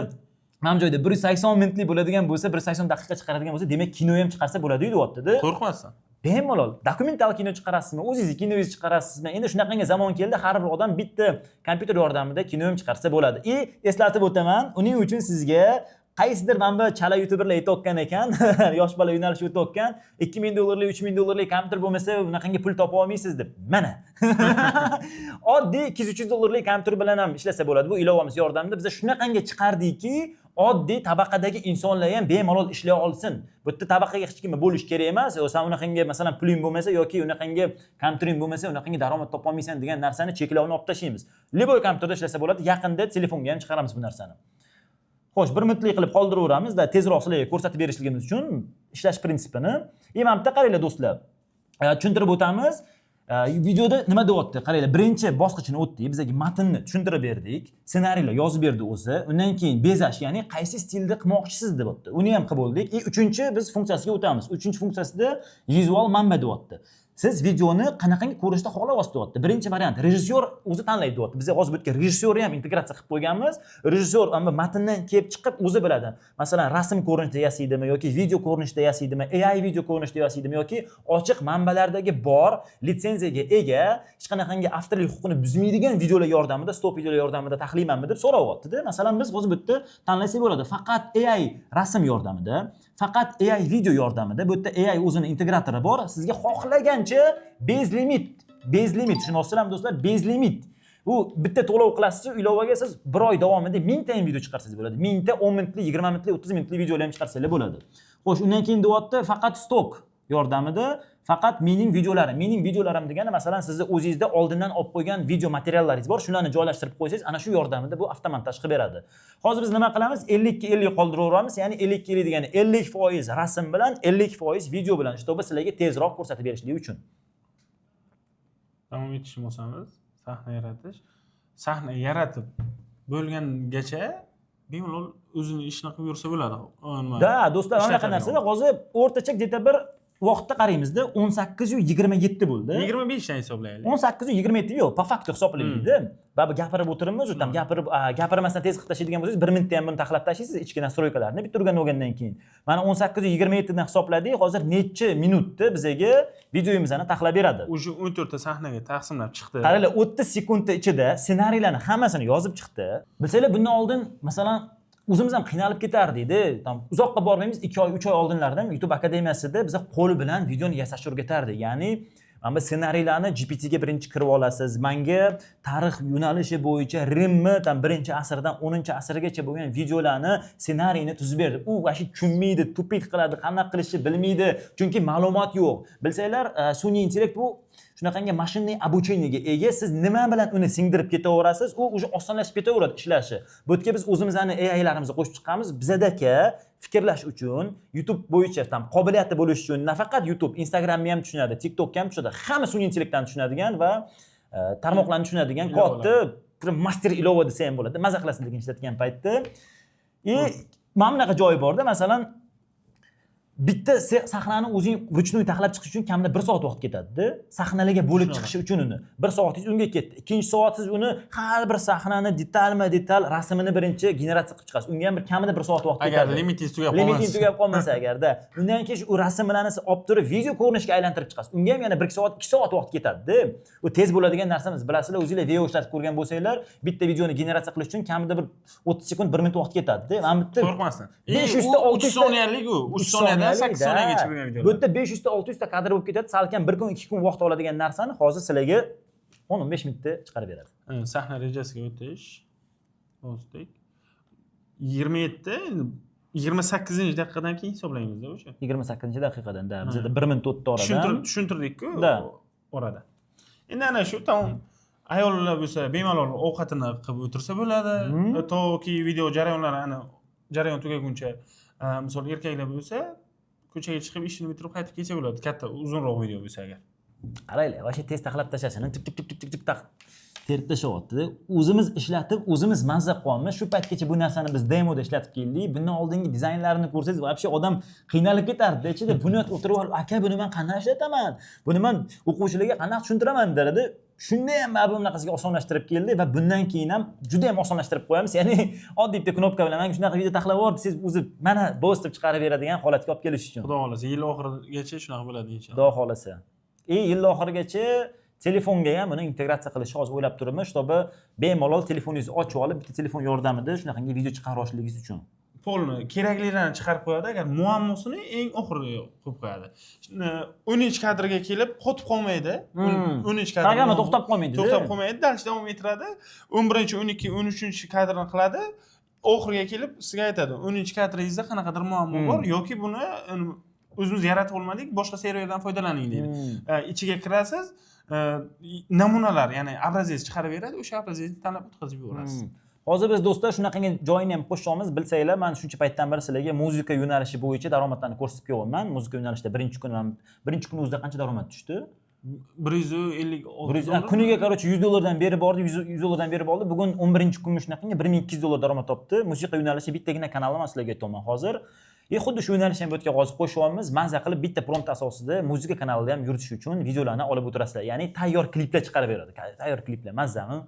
Mana bu joyda 180 minutlik bo'ladigan bo'lsa, 180 daqiqa chiqaradigan bo'lsa, demak kino ham chiqarsa bo'ladi deyaptida. Qo'rqmasdan. Bemalol dokumental kino chiqarasizmi, o'zingizni kinoyingizni chiqarasizmi? Endi shunaqangi zamon keldi, har bir odam bitta kompyuter yordamida kino ham chiqarsa bo'ladi. И eslatib o'taman, uning uchun sizga qaysidir mana bu chala youtuberlar aytayotgan ekan, yosh bola yo'nalishi o'tayotgan, 2000 dollarlik, 3000 dollarlik kompyuter bo'lmasa, bunaqangi pul topa olmaysiz deb. Mana, oddiy 200-300 dollarlik kompyuter bilan ham ishlasa bo'ladi. Bu ilovamiz yordamida biz shunaqangi chiqardikki, Oddiy tabaqadagi insonlar ham bemalol ishlay olsin. Bu yerda tabaqaga hech kimni bo'lish kerak emas. Yo, san unaqangi, masalan, puling bo'lmasa yoki unaqangi kompyutering bo'lmasa, unaqangi daromad topolmaysan degan narsani, cheklovni olib tashlaymiz. Любой kompyuterda ishlasa bo'ladi. Yaqinda telefonga ham chiqaramiz bu narsani. Xo'sh, 1 minutlik qilib qoldiraveramiz da, tezroq sizlarga ko'rsatib berishligimiz uchun ishlash prinsipini. И mana bitta qaranglar, do'stlar. Tushuntirib o'tamiz. Videoda nima deyapti? Qaranglar, birinchi bosqichini o'tdik, bizga matnni tushuntirib berdik, ssenariylar yozib berdi o'zi. Undan keyin bezash, ya'ni qaysi stilda qilmoqchisiz deyapti. Uni ham qilib bo'ldik. И uchinchi biz funksiyasiga o'tamiz. Uchinchi funksiyasida vizual manba deyapti. Siz videoni qanaqangi ko'rinishda xohlayapsiz deyapti. Birinchi variant, rejissyor o'zi tanlaydi deyapti. Biz hozir bu yerga rejissyorni ham integratsiya qilib qo'yganmiz. Rejissyor amma matndan kelib chiqib o'zi biladi. Masalan, rasm ko'rinishida yasaydimi yoki video ko'rinishida yasaydimi, AI video ko'rinishida yasaydimi yoki ochiq manbalardagi bor litsenziyaga ega, hech qanaqangi avtorlik huquqini buzmaydigan videolar yordamida, stok videolar yordamida taxlaymanmi deb so'rayapti-da. Masalan, biz hozir bu yerda tanlasak bo'ladi. Faqat AI rasm yordamida, faqat AI video yordamida. Bu yerda AI o'zini integratori bor. Sizga xohlagancha безлимит, безлимит, tushunyapsizlarmi, do'stlar? Безлимит. Bu bitta to'lov qilasiz, ilovaga siz bir oy davomida 1000 ta ham video chiqarsangiz bo'ladi. 1000 ta 10 minutlik, 20 minutlik, 30 minutlik videolar ham chiqarsanglar bo'ladi. Xo'sh, undan keyin deyapti, faqat stok yordamida, faqat mening videolarim. Mening videolarim degani, masalan, sizni o'zingizda oldindan olib qo'ygan video materiallaringiz bor, shularni joylashtirib qo'ysangiz, ana shu yordamida bu avtomontaj qilib beradi. Hozir biz nima qilamiz? 50 ga 50 qoldiraveramiz, ya'ni 50 ga 50 degani 50% rasm bilan, 50% video bilan, чтобы sizlarga tezroq ko'rsatib berishligi uchun. Davom etishni bo'lsamiz, sahna yaratish. Sahna yaratib bo'lgangacha bemalol o'zini ishini qilib yursa bo'ladi. Nima? Да, do'stlar, mana bunaqa Ishlatadigan. narsada hozir o'rtacha где-то bir vaqtda qaraymizda, 18:27 bo'ldi. 25 dan hisoblaylik. 18:27, yo'q, по факту hisoblaylikda. Baribir gapirib o'tiribmiz, там gapirib, gapirmasdan tez qilib tashlaydigan bo'lsangiz, 1 minutda ham buni taxlab tashlaysiz ichki настройка larni bitta o'rganib olgandan keyin. Mana 18:27 dan hisobladik, hozir necha minutda bizaga videomizni taxlab beradi. Уже 14 ta sahnaga taqsimlab chiqdi. Qaranglar, 30 sekundda ichida ssenariylarni hammasini yozib chiqdi. Bilsanglar, bundan oldin, masalan, o'zimiz ham qiynalib ketardik-da. Там uzoqqa bormaymiz, 2 oy, 3 oy oldinlardan YouTube akademiyasida biza qo'l bilan videoni yasashni o'rgatardik. Ya'ni mana bu ssenariylarni GPT ga birinchi kirib olasiz. Manga tarix yo'nalishi bo'yicha Rimni там 1-asrdan 10-asrgacha bo'lgan videolarni ssenariyni tuzib berdi. U вообще tushunmaydi, тупить qiladi, qanaqa qilishni bilmaydi, chunki ma'lumot yo'q. Bilsanglar, sun'iy intellekt bu shunaqangi машинный обучение ga ega, siz nima bilan uni singdirib ketaverasiz, u уже osonlashib ketaveradi ishlashi. Bu yerga biz o'zimizni AIlarimizni qo'shib chiqamiz. Bizadaka fikrlash uchun, YouTube bo'yicha там qobiliyati bo'lishi uchun, nafaqat YouTube, Instagramni ham tushunadi, TikTokni ham tushunadi, hamma sun'iy intellektdan tushunadigan va tarmoqlarni tushunadigan katta bir master ilova desa ham bo'ladi. Maza qilasiz lekin ishlatgan paytda. И mana bunaqa joyi borda, masalan, bitta sahnani o'zing вручную taxlab chiqish uchun kamida bir soat vaqt ketadida. Sahnalarga bo'lib chiqishi uchun uni bir soatingiz unga ketdi. Ikkinchi soat siz uni har bir sahnani detalma detal rasmini birinchi generatsiya qilib chiqasiz, unga ham bir kamida bir soat vaqt Agar ketadi. Limitingiz tugab Limiting qolmasa. Tugab qolmasa agarda. Undan keyin u rasmlarni siz olib turib video ko'rinishga aylantirib chiqasiz, unga ham yana 1-2 soat, 2 soat vaqt ketadida. U tez bo'ladigan narsa emas. Bilasizlar, o'zinglar video ishlatib ko'rgan bo'lsanglar, bitta videoni generatsiya qilish uchun kamida bir 30 sekund, bir minut vaqt ketadida. Mana bitta Qo'rqmasdan. 500 ta, 3 600 ta soniyalik u. 3 soniyadan 8 soniyagacha bo'lgan Bu videolar. yerda 500 ta, 600 ta kadr bo'lib ketadi. Salkam bir kun, 2 kun vaqt oladigan narsani hozir sizlarga 10-15 minutda chiqarib beradi. Ha, sahna rejasiga o'tish. Bosdik. 27, endi 28 daqiqadan keyin hisoblaymizda o'sha. 28 daqiqadan, да, bizada 1 minut o'tdi oradan. Tushuntirdik-ku Да. orada. Endi ana shu tamom, ayollar bo'lsa bemalol ovqatini qilib o'tirsa bo'ladi. Toki video jarayonlari, ana jarayon tugaguncha, misol, erkaklar bo'lsa ko'chaga chiqib ishini bitirib qaytib kelsa bo'ladi. Katta uzunroq video bo'lsa agar. Qaranglar, вообще tez taxlab tashlashini, tik tik tik tik tik tik taq terib tashlayapti. O'zimiz ishlatib, o'zimiz mazza qilyapmiz. Shu paytgacha bu narsani biz demoda ishlatib keldik. Bundan oldingi dizaynlarini ko'rsangiz, вообще odam qiynalib ketardi ichida. Buni o'tirib olib, aka, buni man qanday ishlataman, buni man o'quvchilarga qanaqa tushuntiraman derdi. Shunda ham mana bunaqasiga osonlashtirib keldi va bundan keyin ham juda ham osonlashtirib qo'yamiz. Ya'ni oddiy bitta knopka bilan manga shunaqa video taxlab yubor desangiz, o'zi mana bos deb chiqarib beradigan holatga olib kelish uchun. Xudo xohlasa, yil oxirigacha shunaqa bo'ladi inshaalloh. Xudo xohlasa. И yil oxirigacha telefonga ham buni integratsiya qilishni hozir o'ylab turibmiz, чтобы bemalol telefoningizni ochib olib, bitta telefon yordamida shunaqangi video chiqara olishligingiz uchun. Polni keraklilarni chiqarib qo'yadi, agar muammosini eng oxiriga qo'yib qo'yadi. 10-kadrga kelib qotib qolmaydi. 10-kadr Programma to'xtab qolmaydi. To'xtab qolmaydi, дальше davom ettiradi. 11, 12, 13-kadrni qiladi. Oxiriga kelib sizga aytadi, 10-kadringizda qanaqadir muammo bor yoki buni o'zimiz yaratib olmadik, boshqa serverdan foydalaning deydi. Ichiga kirasiz, namunalar, ya'ni образец chiqarib beradi, o'sha образец ni tanlab o'tkazib yuborasiz. Hozir biz, do'stlar, shunaqangi joyini ham qo'shamiz. Bilsanglar, man shuncha paytdan beri sizlarga muzika yo'nalishi bo'yicha daromadlarni ko'rsatib kelyapman. Muzika yo'nalishida birinchi kun ham, birinchi kun o'zida qancha daromad tushdi? 156 dollar. Kuniga, короче, 100 dollardan berib bordi, 100 dollardan berib oldi. Bugun 11 kunmi, shunaqangi 1200 dollar daromad topdi. Musiqa yo'nalishi bittagina kanalim, man sizlarga aytyapman hozir. E xuddi shu yo'nalishni ham bu yerga hozir qo'shyapmiz. Maza qilib bitta prompt asosida muzika kanalida ham yuritish uchun videolarni olib o'tirasizlar. Ya'ni tayyor kliplar chiqarib beradi. Tayyor kliplar mazzami?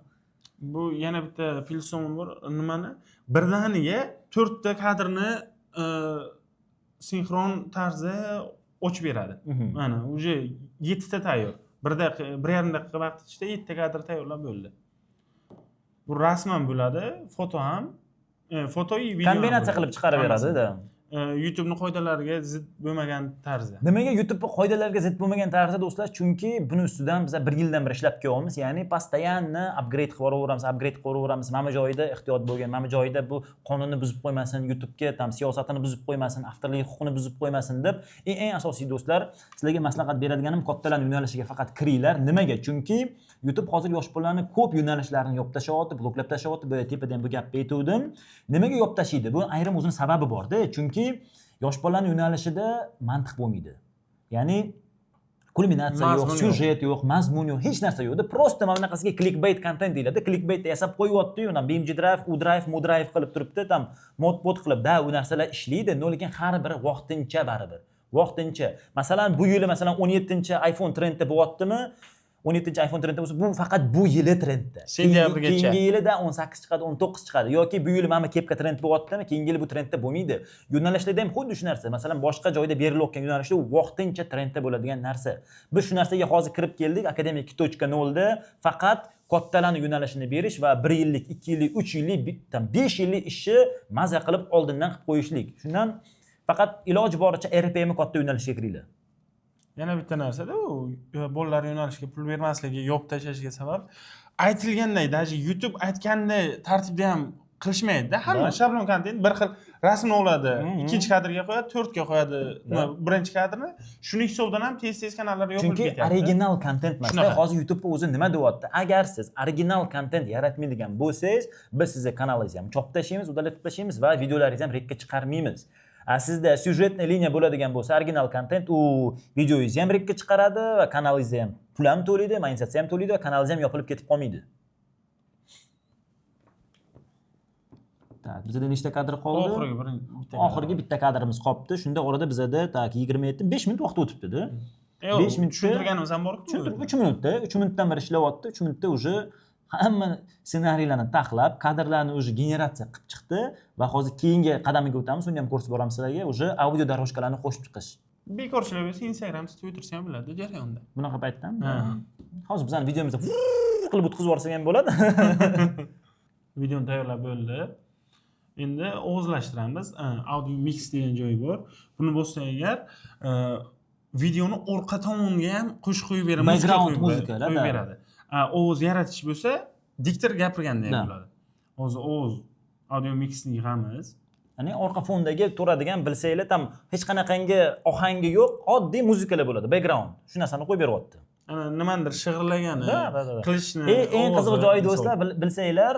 Bu yana bitta plyus tomoni bor. Nimani? Birdaniga to'rtta kadrni sinxron tarzda ochib beradi. Mana уже yettita tayyor. Bir daqiqa, 1,5 daqiqa vaqt ichida yettita kadr tayyorlab bo'ldi. Bu rasman bo'ladi, foto ham, foto и video ham Kombinatsiya bo'ladi. qilib chiqarib beradi-da. YouTube'ni qoidalariga zid bo'lmagan tarzda. Nimaga YouTube qoidalariga zid bo'lmagan tarzda, do'stlar? Chunki buni ustidan biz bir yildan beri ishlab kelyapmiz. Ya'ni постоянно upgrade qilib boraveramiz, upgrade qilib boraveramiz. Mana bu joyida ehtiyot bo'lgin, mana bu joyida bu qonunni buzib qo'ymasin, YouTube'ga там siyosatini buzib qo'ymasin, avtorlik huquqini buzib qo'ymasin deb. Eng asosiy, do'stlar, sizlarga maslahat beradiganim, kattalar yo'nalishiga faqat kiringlar. Nimaga? Chunki YouTube hozir yosh bolalarni ko'p yo'nalishlarini yopib tashlayapti, bloklab tashlayapti. Bu tepada ham bu gapni aytuvdim. Nimaga yopib tashlaydi? Bu ayrim o'zini sababi borda. Chunki yosh bolalarni yo'nalishida mantiq bo'lmaydi. Ya'ni kulminatsiya yo'q, Mazmun yo'q. syujet yo'q, mazmun yo'q, hech narsa yo'qda. Просто mana bunaqasiga clickbait content deyiladi. Clickbait yasab qo'yyapti-yu, BMG Drive, U Drive, Mu Drive qilib turibdi, там mod pod qilib, da u narsalar ishlaydi, но lekin har biri vaqtincha baribir. Vaqtincha. Masalan, bu yili, masalan, 17 iPhone trendda bo'lyaptimi? 17 iPhone trendda bo'lsa, bu faqat bu yili trendda. Sentyabrgacha. Keyingi yilida 18 chiqadi, 19 chiqadi yoki bu yili mana kepka trend bo'lyaptimi, keyingi yili bu trendda bo'lmaydi. Yo'nalishlarda ham xuddi shu narsa. Masalan, boshqa joyda berilayotgan yo'nalishda u vaqtincha trendda bo'ladigan narsa. Biz shu narsaga hozir kirib keldik. Akademik 2.0 da faqat kattalarni yo'nalishini berish va 1 yillik, 2 yillik, 3 yillik, 5 yillik ishni maza qilib oldindan qilib qo'yishlik. Shundan faqat iloji boricha RPM katta yo'nalishga kiringlar. Yana bitta narsada u bolalar yo'nalishiga pul bermasligi, yopib tashlashiga sabab aytilganday, даже YouTube aytganday tartibda ham qilishmaydi-da. Hamma shablon kontent, bir xil rasmni oladi, ikkinchi kadrga qo'yadi, to'rtga qo'yadi, nima, birinchi kadrni. Shuni hisobidan ham tez-tez kanallar yopilib Chunki ketyapti. original kontent emas. Shunaqa. Hozir YouTube o'zi nima deyapti? Agar siz original kontent yaratmaydigan bo'lsangiz, biz sizni kanalingizni ham chopib tashlaymiz, удалить qilib tashlaymiz va videolaringizni ham рек ka chiqarmaymiz. A sizda сюжетный liniya bo'ladigan bo'lsa, original kontent, u videongizni ham рек ka chiqaradi va kanalingizni ham pul ham to'laydi, monetizatsiya ham to'laydi va kanalingiz ham yopilib ketib qolmaydi. Так, bizada nechta kadr qoldi? Oxirgi bir bitta. Oxirgi bitta kadrimiz qolibdi. Shunda orada bizada, так, 27, 5 minut vaqt o'tibdi-da. Yo'q, 5 minutda tushuntirganimiz ham bor-ku. Tushuntirib 3 minutda, 3 minutdan beri ishlayapti. 3 minutda уже hamma ssenariylarni taxlab, kadrlarni уже generatsiya qilib chiqdi va hozir keyingi qadamiga o'tamiz. Uni ham ko'rsatib boramiz sizlarga. Уже audio дорожка larni qo'shib chiqish. Bekorchilar bo'lsa, Instagram, Twittersa ham bo'ladi jarayonda. Bunaqa paytdan. Ha. Hozir bizani videomizni qilib o'tkazib yuborsak ham bo'ladi. Videoni tayyorlab bo'ldi. Endi ovozlashtiramiz. Audio mix degan joyi bor. Buni bossak agar, videoni orqa tomonga ham qo'shiq qo'yib beradi, muzika Background qo'yib muzikalar, qo'yib da. beradi. Ovoz yaratish bo'lsa, diktor gapirgandek bo'ladi. Hozir ovoz audio mixni yig'amiz. Ya'ni orqa fondagi turadigan, bilsanglar, там hech qanaqangi ohangi yo'q, oddiy muzikalar bo'ladi, background. Shu narsani qo'yib beryapti. Ana nimanidir shig'irlagani, Да, да, да, да. qilishni. Eng qiziq ovozi, joyi, misol. do'stlar, bilsanglar,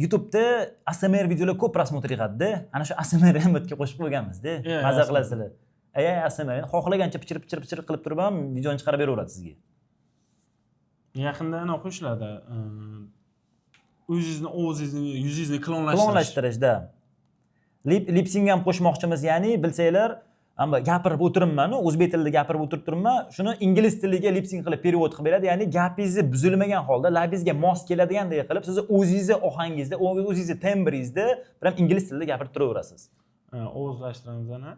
YouTube'da ASMR videolar ko'p просмотр yig'adida. Ana shu ASMR ham bu yerga qo'shib qo'yganmiz-da. Maza ASMR. qilasizlar. Ey, ASMR xohlagancha pichir pichir pichir qilib turib ham videoni chiqarib beraveradi sizga. Yaqinda ana qo'shiladi. O'zingizni ovozingizni, yuzingizni klonlashtirish. Klonlashtirish, да. Lip sync ham qo'shmoqchimiz, ya'ni bilsanglar, amma gapirib o'tiribman, o'zbek tilida gapirib o'tirib turibman, shuni ingliz tiliga lip sync qilib перевод qilib beradi, ya'ni gapingizni buzilmagan holda, labingizga mos keladigandek qilib, sizni o'zingizni ohangingizda, o'zingizni tembringizda prям ingliz tilida gapirib turaverasiz. Ovozlashtiramiz ana.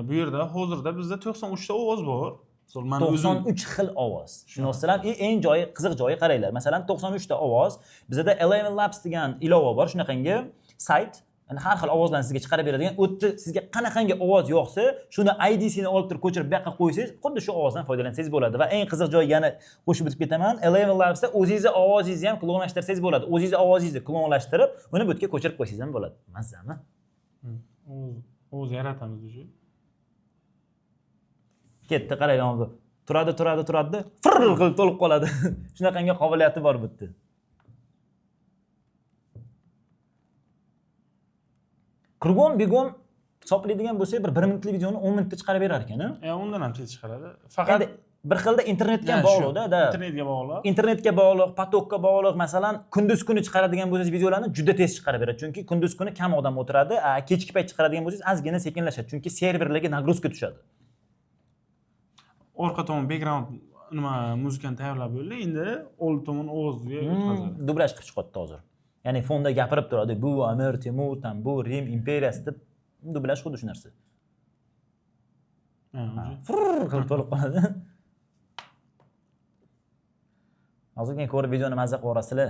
Bu yerda hozirda bizda 93 ta ovoz bor. Misol, man o'zim 93 xil ovoz. Tushunasizlar? Eng joyi, qiziq joyi qaranglar. Masalan, 93 ta ovoz. Bizada Eleven Labs degan ilova bor, shunaqangi sayt. Ya'ni har xil ovozlarni sizga chiqarib beradigan. U yerda sizga qanaqangi ovoz yoqsa, shuni IDsini olib turib ko'chirib bu yoqqa qo'ysangiz, xuddi shu ovozdan foydalansangiz bo'ladi. Va eng qiziq joyi, yana qo'shib o'tib ketaman, Eleven Labsda o'zingizni ovozingizni ham klonlashtirsangiz bo'ladi. O'zingizni ovozingizni klonlashtirib, uni bu yerga ko'chirib qo'ysangiz ham bo'ladi. Mazzami? O'z yaratamiz уже. Ketdi, qarang, bu turadi, turadi, turadi, fir qilib to'lib qoladi. Shunaqangi qobiliyati bor bu yerda. Кругом бегом hisoblaydigan bo'lsak, bir minutlik videoni 10 minutda chiqarib berar ekan, a? Undan ham tez chiqaradi. Faqat endi bir xilda internetga ham Ha, shu. bog'liqda, da. Internetga bog'liq. Internetga bog'liq, поток ka bog'liq. Masalan, kunduz kuni chiqaradigan bo'lsangiz videolarni juda tez chiqarib beradi. Chunki kunduz kuni kam odam o'tiradi. A kechki payt chiqaradigan bo'lsangiz ozgina sekinlashadi, chunki serverlarga нагрузка tushadi. Orqa tomon background nima muzikani tayyorlab bo'ldi. Endi old tomon ovozga o'tkazadi. Dublyaj qilib chiqyapti hozir. Ya'ni fonda gapirib turadi. Bu Amir Temur, tam bu Rim imperiyasi deb dublyaj xuddi shu narsa. Ha, уже. Fırr qilib to'lib qoladi. Hozirgina ko'rib videoni mazza qilib yuborasizlar.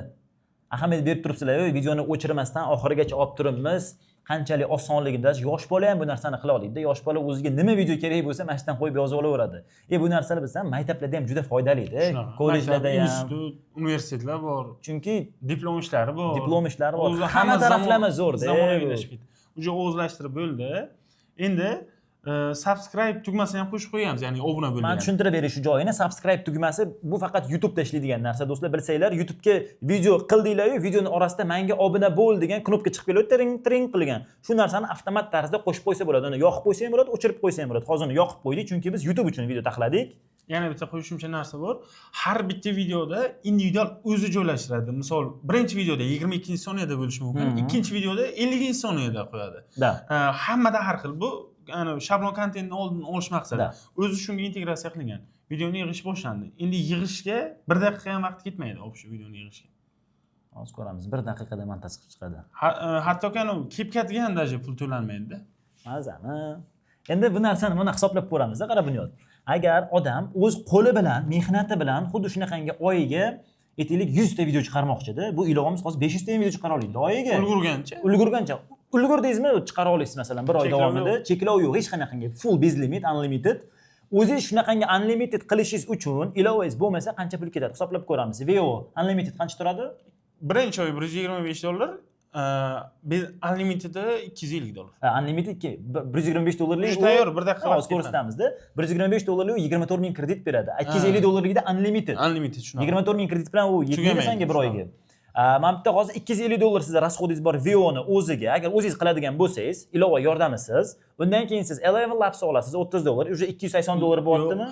Ahamiyat berib turibsizlar, videoni o'chirmasdan oxirigacha olib turibmiz. Qanchalik osonligini, даже yosh bola ham bu narsani qila oladi. Yosh bola o'ziga nima video kerak bo'lsa, mana shu yerdan qo'yib yozib olaveradi. Bu narsalar bilsam, maktablarda ham juda foydali-da. Shunaqa. Kollejlarda Maktab, ham. institut, universitetlar bor. Chunki diplom ishlari bor. Diplom ishlari bor. O'zi Hamma hamma taraflama zo'rda. Zamonaviylashib ketdi. Уже o'zlashtirib bo'ldi. Endi subscribe tugmasini ham qo'shib qo'yamiz, ya'ni obuna Man bo'lgan. tushuntirib berish shu joyini, subscribe tugmasi bu faqat YouTube'da ishlaydigan narsa, do'stlar, bilsanglar, YouTube'ga video qildinglar-yu, videoni orasida menga obuna bo'l degan knopka chiqib keladi, tring tring qilgan. Shu narsani avtomat tarzda qo'shib qo'ysa bo'ladi. Uni yoqib qo'ysa ham bo'ladi, o'chirib qo'ysa ham bo'ladi. Hozir uni yoqib qo'ydik, chunki biz YouTube uchun video taxladik. Yana bitta qo'shimcha narsa bor. Har bitta videoda individual o'zi joylashtiradi. Misol, birinchi videoda 22-soniyada bo'lishi mumkin, ikkinchi videoda 50-soniyada qo'yadi. Da. Hammada har xil. Bu ana shablon kontentni oldin olish maqsadi. Da. O'zi shunga integratsiya qilingan. Videoni yig'ish boshlandi. Endi yig'ishga 1 daqiqa ham vaqt ketmaydi, общий videoni yig'ishga. Hozir ko'ramiz, 1 daqiqada montaj qilib chiqadi. Hattoki anavi CapCutga ham даже pul to'lanmaydi-da. Mazami? Endi bu narsani mana hisoblab ko'ramiz-da, qara Bunyod. Agar odam o'z qo'li bilan, mehnati bilan xuddi shunaqangi oyiga aytaylik 100 ta video chiqarmoqchida, bu ilovamiz hozir 500 ta ham video chiqara oladi oyiga. Ulgurgancha. Ulgurgancha. Ulgurdingizmi, chiqara olasiz masalan bir oy Cheklov davomida. yo'q. Cheklov yo'q, hech qanaqangi full безлимит, unlimited. O'zingiz shunaqangi unlimited qilishingiz uchun ilovangiz bo'lmasa qancha pul ketadi? Hisoblab ko'ramiz. Veo unlimited qancha turadi? Birinchi oy 125 dollar, unlimitedda 250 dollar. Ha, unlimited 125 dollarlik Уже tayyor, bir daqiqa Ha, vaqt hozir ko'rsatamizda. 125 dollarlik u 24 ming kredit beradi. 250 dollarlikda unlimited. Unlimited shunaqa. 24 ming kredit bilan u yetmaydi Tugamaydi, senga bir shunaqa. oyga. Mana bitta hozir 250 dollar sizda расход ingiz bor Veoni o'ziga. Agar o'zingiz qiladigan bo'lsangiz, ilova yordamisiz, undan keyin siz Eleven Labs olasiz 30 dollar, уже 280 dollar bo'lyaptimi?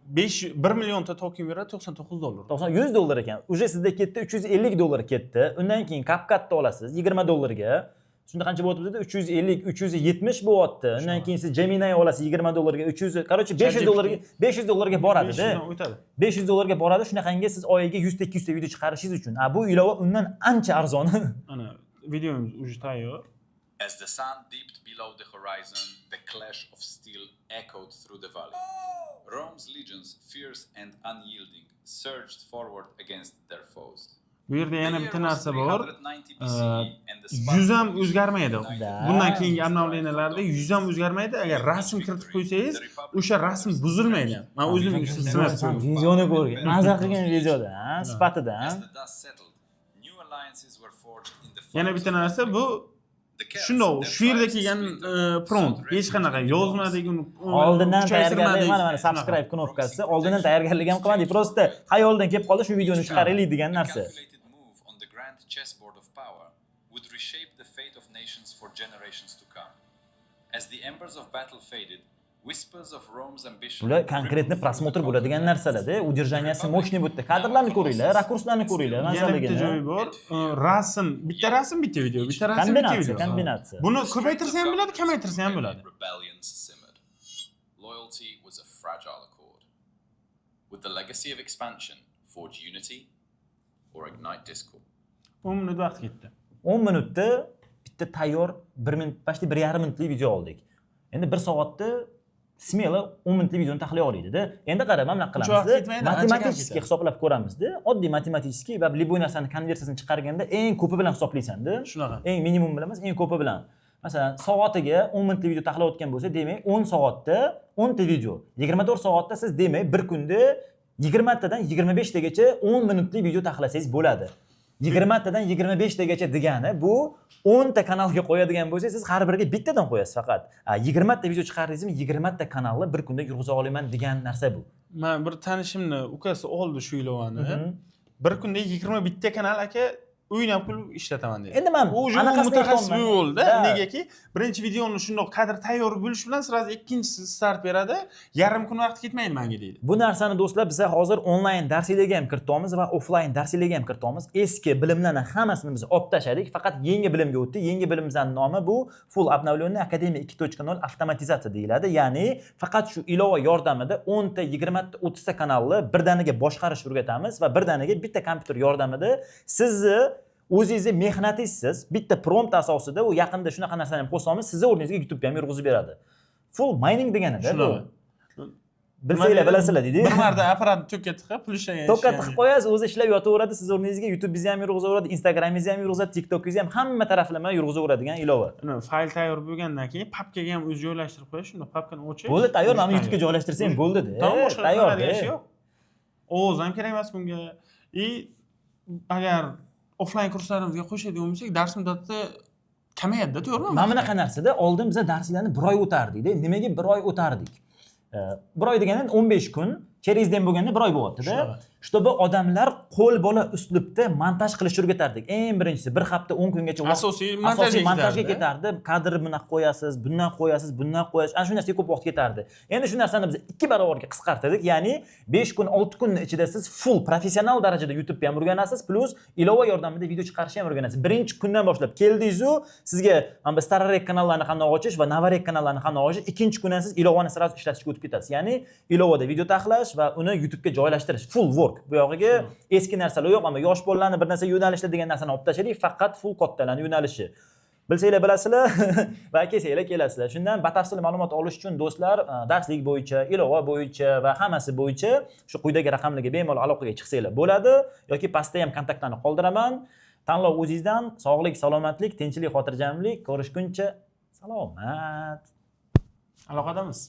5 1 millionta token beradi 99 dollar. 90 100 dollar ekan. Уже sizda ketdi 350 dollar ketdi. Undan keyin CapCutni olasiz 20 dollarga. Shunda qancha bo'lyapti bizda? 350, 370 bo'lyapti. Undan keyin siz Gemini olasiz 20 dollarga, 300, короче 500 dollarga, 500 dollarga boradi-da. 500 dan o'tadi. 500 dollarga boradi shunaqangi siz oyiga 100 ta 200 ta video chiqarishingiz uchun. A bu ilova undan ancha arzon. Ana videomiz уже tayyor. As the sun dipped below the horizon, the clash of steel echoed through the valley. Rome's legions, fierce and unyielding, surged forward against their foes. Bu yerda yana bitta narsa bor. 390 BCE and the Yuz ham o'zgarmaydi. Da. Bundan keyingi обновления larda yuz ham o'zgarmaydi. Agar rasm kiritib qo'ysangiz, o'sha rasm buzilmaydi. Men o'zim sinab ko'rdim. Videoni ko'rgan. Maza qilgan videoda, ha, sifatida, ha. As the dust settled, new alliances were forged in the Yana bitta narsa bu shundoq shu yerda kelgan prompt hech qanaqa yozmadik uni, Oldindan kuchaytirmadik. tayyorgarlik, mana subscribe knopkasi, oldindan tayyorgarlik ham qilmadik. Просто xayoldan kelib qoldi shu videoni chiqaraylik degan narsa. Calculated move on the grand chessboard of power would reshape the fate of nations for generations to come. As the embers of battle faded, whispers of Rome's ambition Bular конкретно просмотр bo'ladigan narsalarda, удержания si мощный bu yerda. Kadrlarni ko'ringlar, rakurslarni ko'ringlar, Yana bitta mazaligini. joyi bor. Rasm, bitta rasm, bitta video, bitta rasm, bitta Kombinatsiya, video. kombinatsiya. Buni ko'paytirsa ham bo'ladi, kamaytirsa ham bo'ladi. Rebellions simmered. Loyalty was a fragile accord. Would the legacy of expansion forge unity or ignite discord? 10 minut vaqt ketdi. 10 minutda bitta tayyor 1 minut, почти 1,5 minutlik video oldik. Endi 1 soatda Смело 10 minutlik videoni taxlay oladida. Endi qara, mana bunaqa Uncha vaqt qilamiz. ketmaydi, ancha kam Matematik ketadi. hisoblab ko'ramizda. Oddiy matematik va любой narsani konversiyasini chiqarganda eng ko'pi bilan hisoblaysanda. Shunaqa. Eng minimum bilan emas, eng ko'pi bilan. Masalan, soatiga 10 minutlik video taxlayotgan bo'lsa, demak 10 soatda 10 ta video. 24 soatda siz, demak, bir kunda 20 tadan 25 tagacha 10 minutlik video taxlasangiz bo'ladi. 20 tadan 25 tagacha degani bu 10 ta kanalga qo'yadigan bo'lsangiz, siz har biriga bittadan qo'yasiz faqat. 20 ta video chiqardingizmi, 20 ta kanalni bir kunda yurg'iza olaman degan narsa bu. Man bir tanishimni ukasi oldi shu ilovani. Bir kunda 21 ta kanal, aka, o'ynab kulib ishlataman dedi. Endi man U уже anaqasini mutaxassis aytyapman. bo'ldi. Да. Negaki, birinchi videoni shundoq kadr tayyor bo'lishi bilan сразу ikkinchisi start beradi. Yarim kun vaqt ketmaydi menga, deydi. Bu narsani, do'stlar, biza hozir onlayn darsliklarga ham kiritamiz va offlayn darsliklarga ham kiritamiz. Eski bilimlarni hammasini biz olib tashladik, faqat yangi bilimga o'tdik. Yangi bilimimizning nomi bu full обновленный Akademiya 2.0 avtomatizatsiya deyiladi. Ya'ni faqat shu ilova yordamida 10 ta, 20 ta, 30 ta kanalni birdaniga boshqarish o'rgatamiz va birdaniga bitta kompyuter yordamida sizni o'zingizni mehnatingizsiz, bitta prompt asosida, u yaqinda shunaqa narsani ham qo'shamiz, sizni o'rningizga YouTube ham yurg'izib beradi. Full mining deganida bu. Shunaqa. Bilsanglar, bilasizlar deydi. Bir marta apparatni tokka tiqib, pul ishlagan. Tokka tiqib qo'yasiz, o'zi ishlab yotaveradi, siz o'rningizga YouTubeingizni ham yurg'izaveradi, Instagramingizni ham yurg'izadi, TikTokingizni ham, hamma taraflama yurg'izaveradigan ilova. Fayl tayyor bo'lgandan keyin papkaga ham o'zi joylashtirib qo'yish, shunda papkani ochish. Bo'ldi, tayyor, mana YouTubega joylashtirsang bo'ldi-da. Tamom, boshqa Tayyor. qiladigan ishi yo'q. Ovoz ham kerak emas bunga. И agar offlayn kurslarimizga qo'shadigan bo'lsak, dars muddati kamayadi-da, to'g'rimi? Mana bunaqa narsada oldin biza darslarni bir oy o'tardik-da. Nimaga bir oy o'tardik? Bir oy degani 15 kun, через день bo'lganda bir oy bo'lyapti-da. Shunaqa. Чтобы odamlar qo'l bola uslubda montaj qilishni o'rgatardik. Eng birinchisi bir hafta 10 kungacha vaqt Asosiy montajga asosiy montajga ketardi. Ketardi. Kadr bunaqa qo'yasiz, bundan qo'yasiz, bundan qo'yasiz. Ana shu narsaga ko'p vaqt ketardi. Endi shu narsani biz ikki barobarga qisqartirdik. Ya'ni 5 kun, 6 kunni ichida siz full professional darajada YouTube ham o'rganasiz, plus ilova yordamida video chiqarishni ham o'rganasiz. Birinchi kundan boshlab keldingiz-u, sizga mana bu старый rak kanallarni qanday ochish va новый rak kanallarni qanday ochish, ikkinchi kundan siz ilovani сразу ishlatishga o'tib ketasiz. Ya'ni ilovada video taxlash va uni YouTubega joylashtirish, full work. Bu yog'iga eski narsalar yo'q, ammo yosh bolalarni bir narsa yo'nalishda degan narsani olib tashladik, faqat full kattalarni yo'nalishi. Bilsanglar, bilasizlar va kelsanglar, kelasizlar. Shundan batafsil ma'lumot olish uchun, do'stlar, darslik bo'yicha, ilova bo'yicha va hammasi bo'yicha shu quyidagi raqamlarga bemalol aloqaga chiqsanglar bo'ladi yoki pastda ham kontaktlarni qoldiraman. Tanlov o'zingizdan. Sog'lik, salomatlik, tinchlik, xotirjamlik. Ko'rishguncha salomat. Aloqadamiz.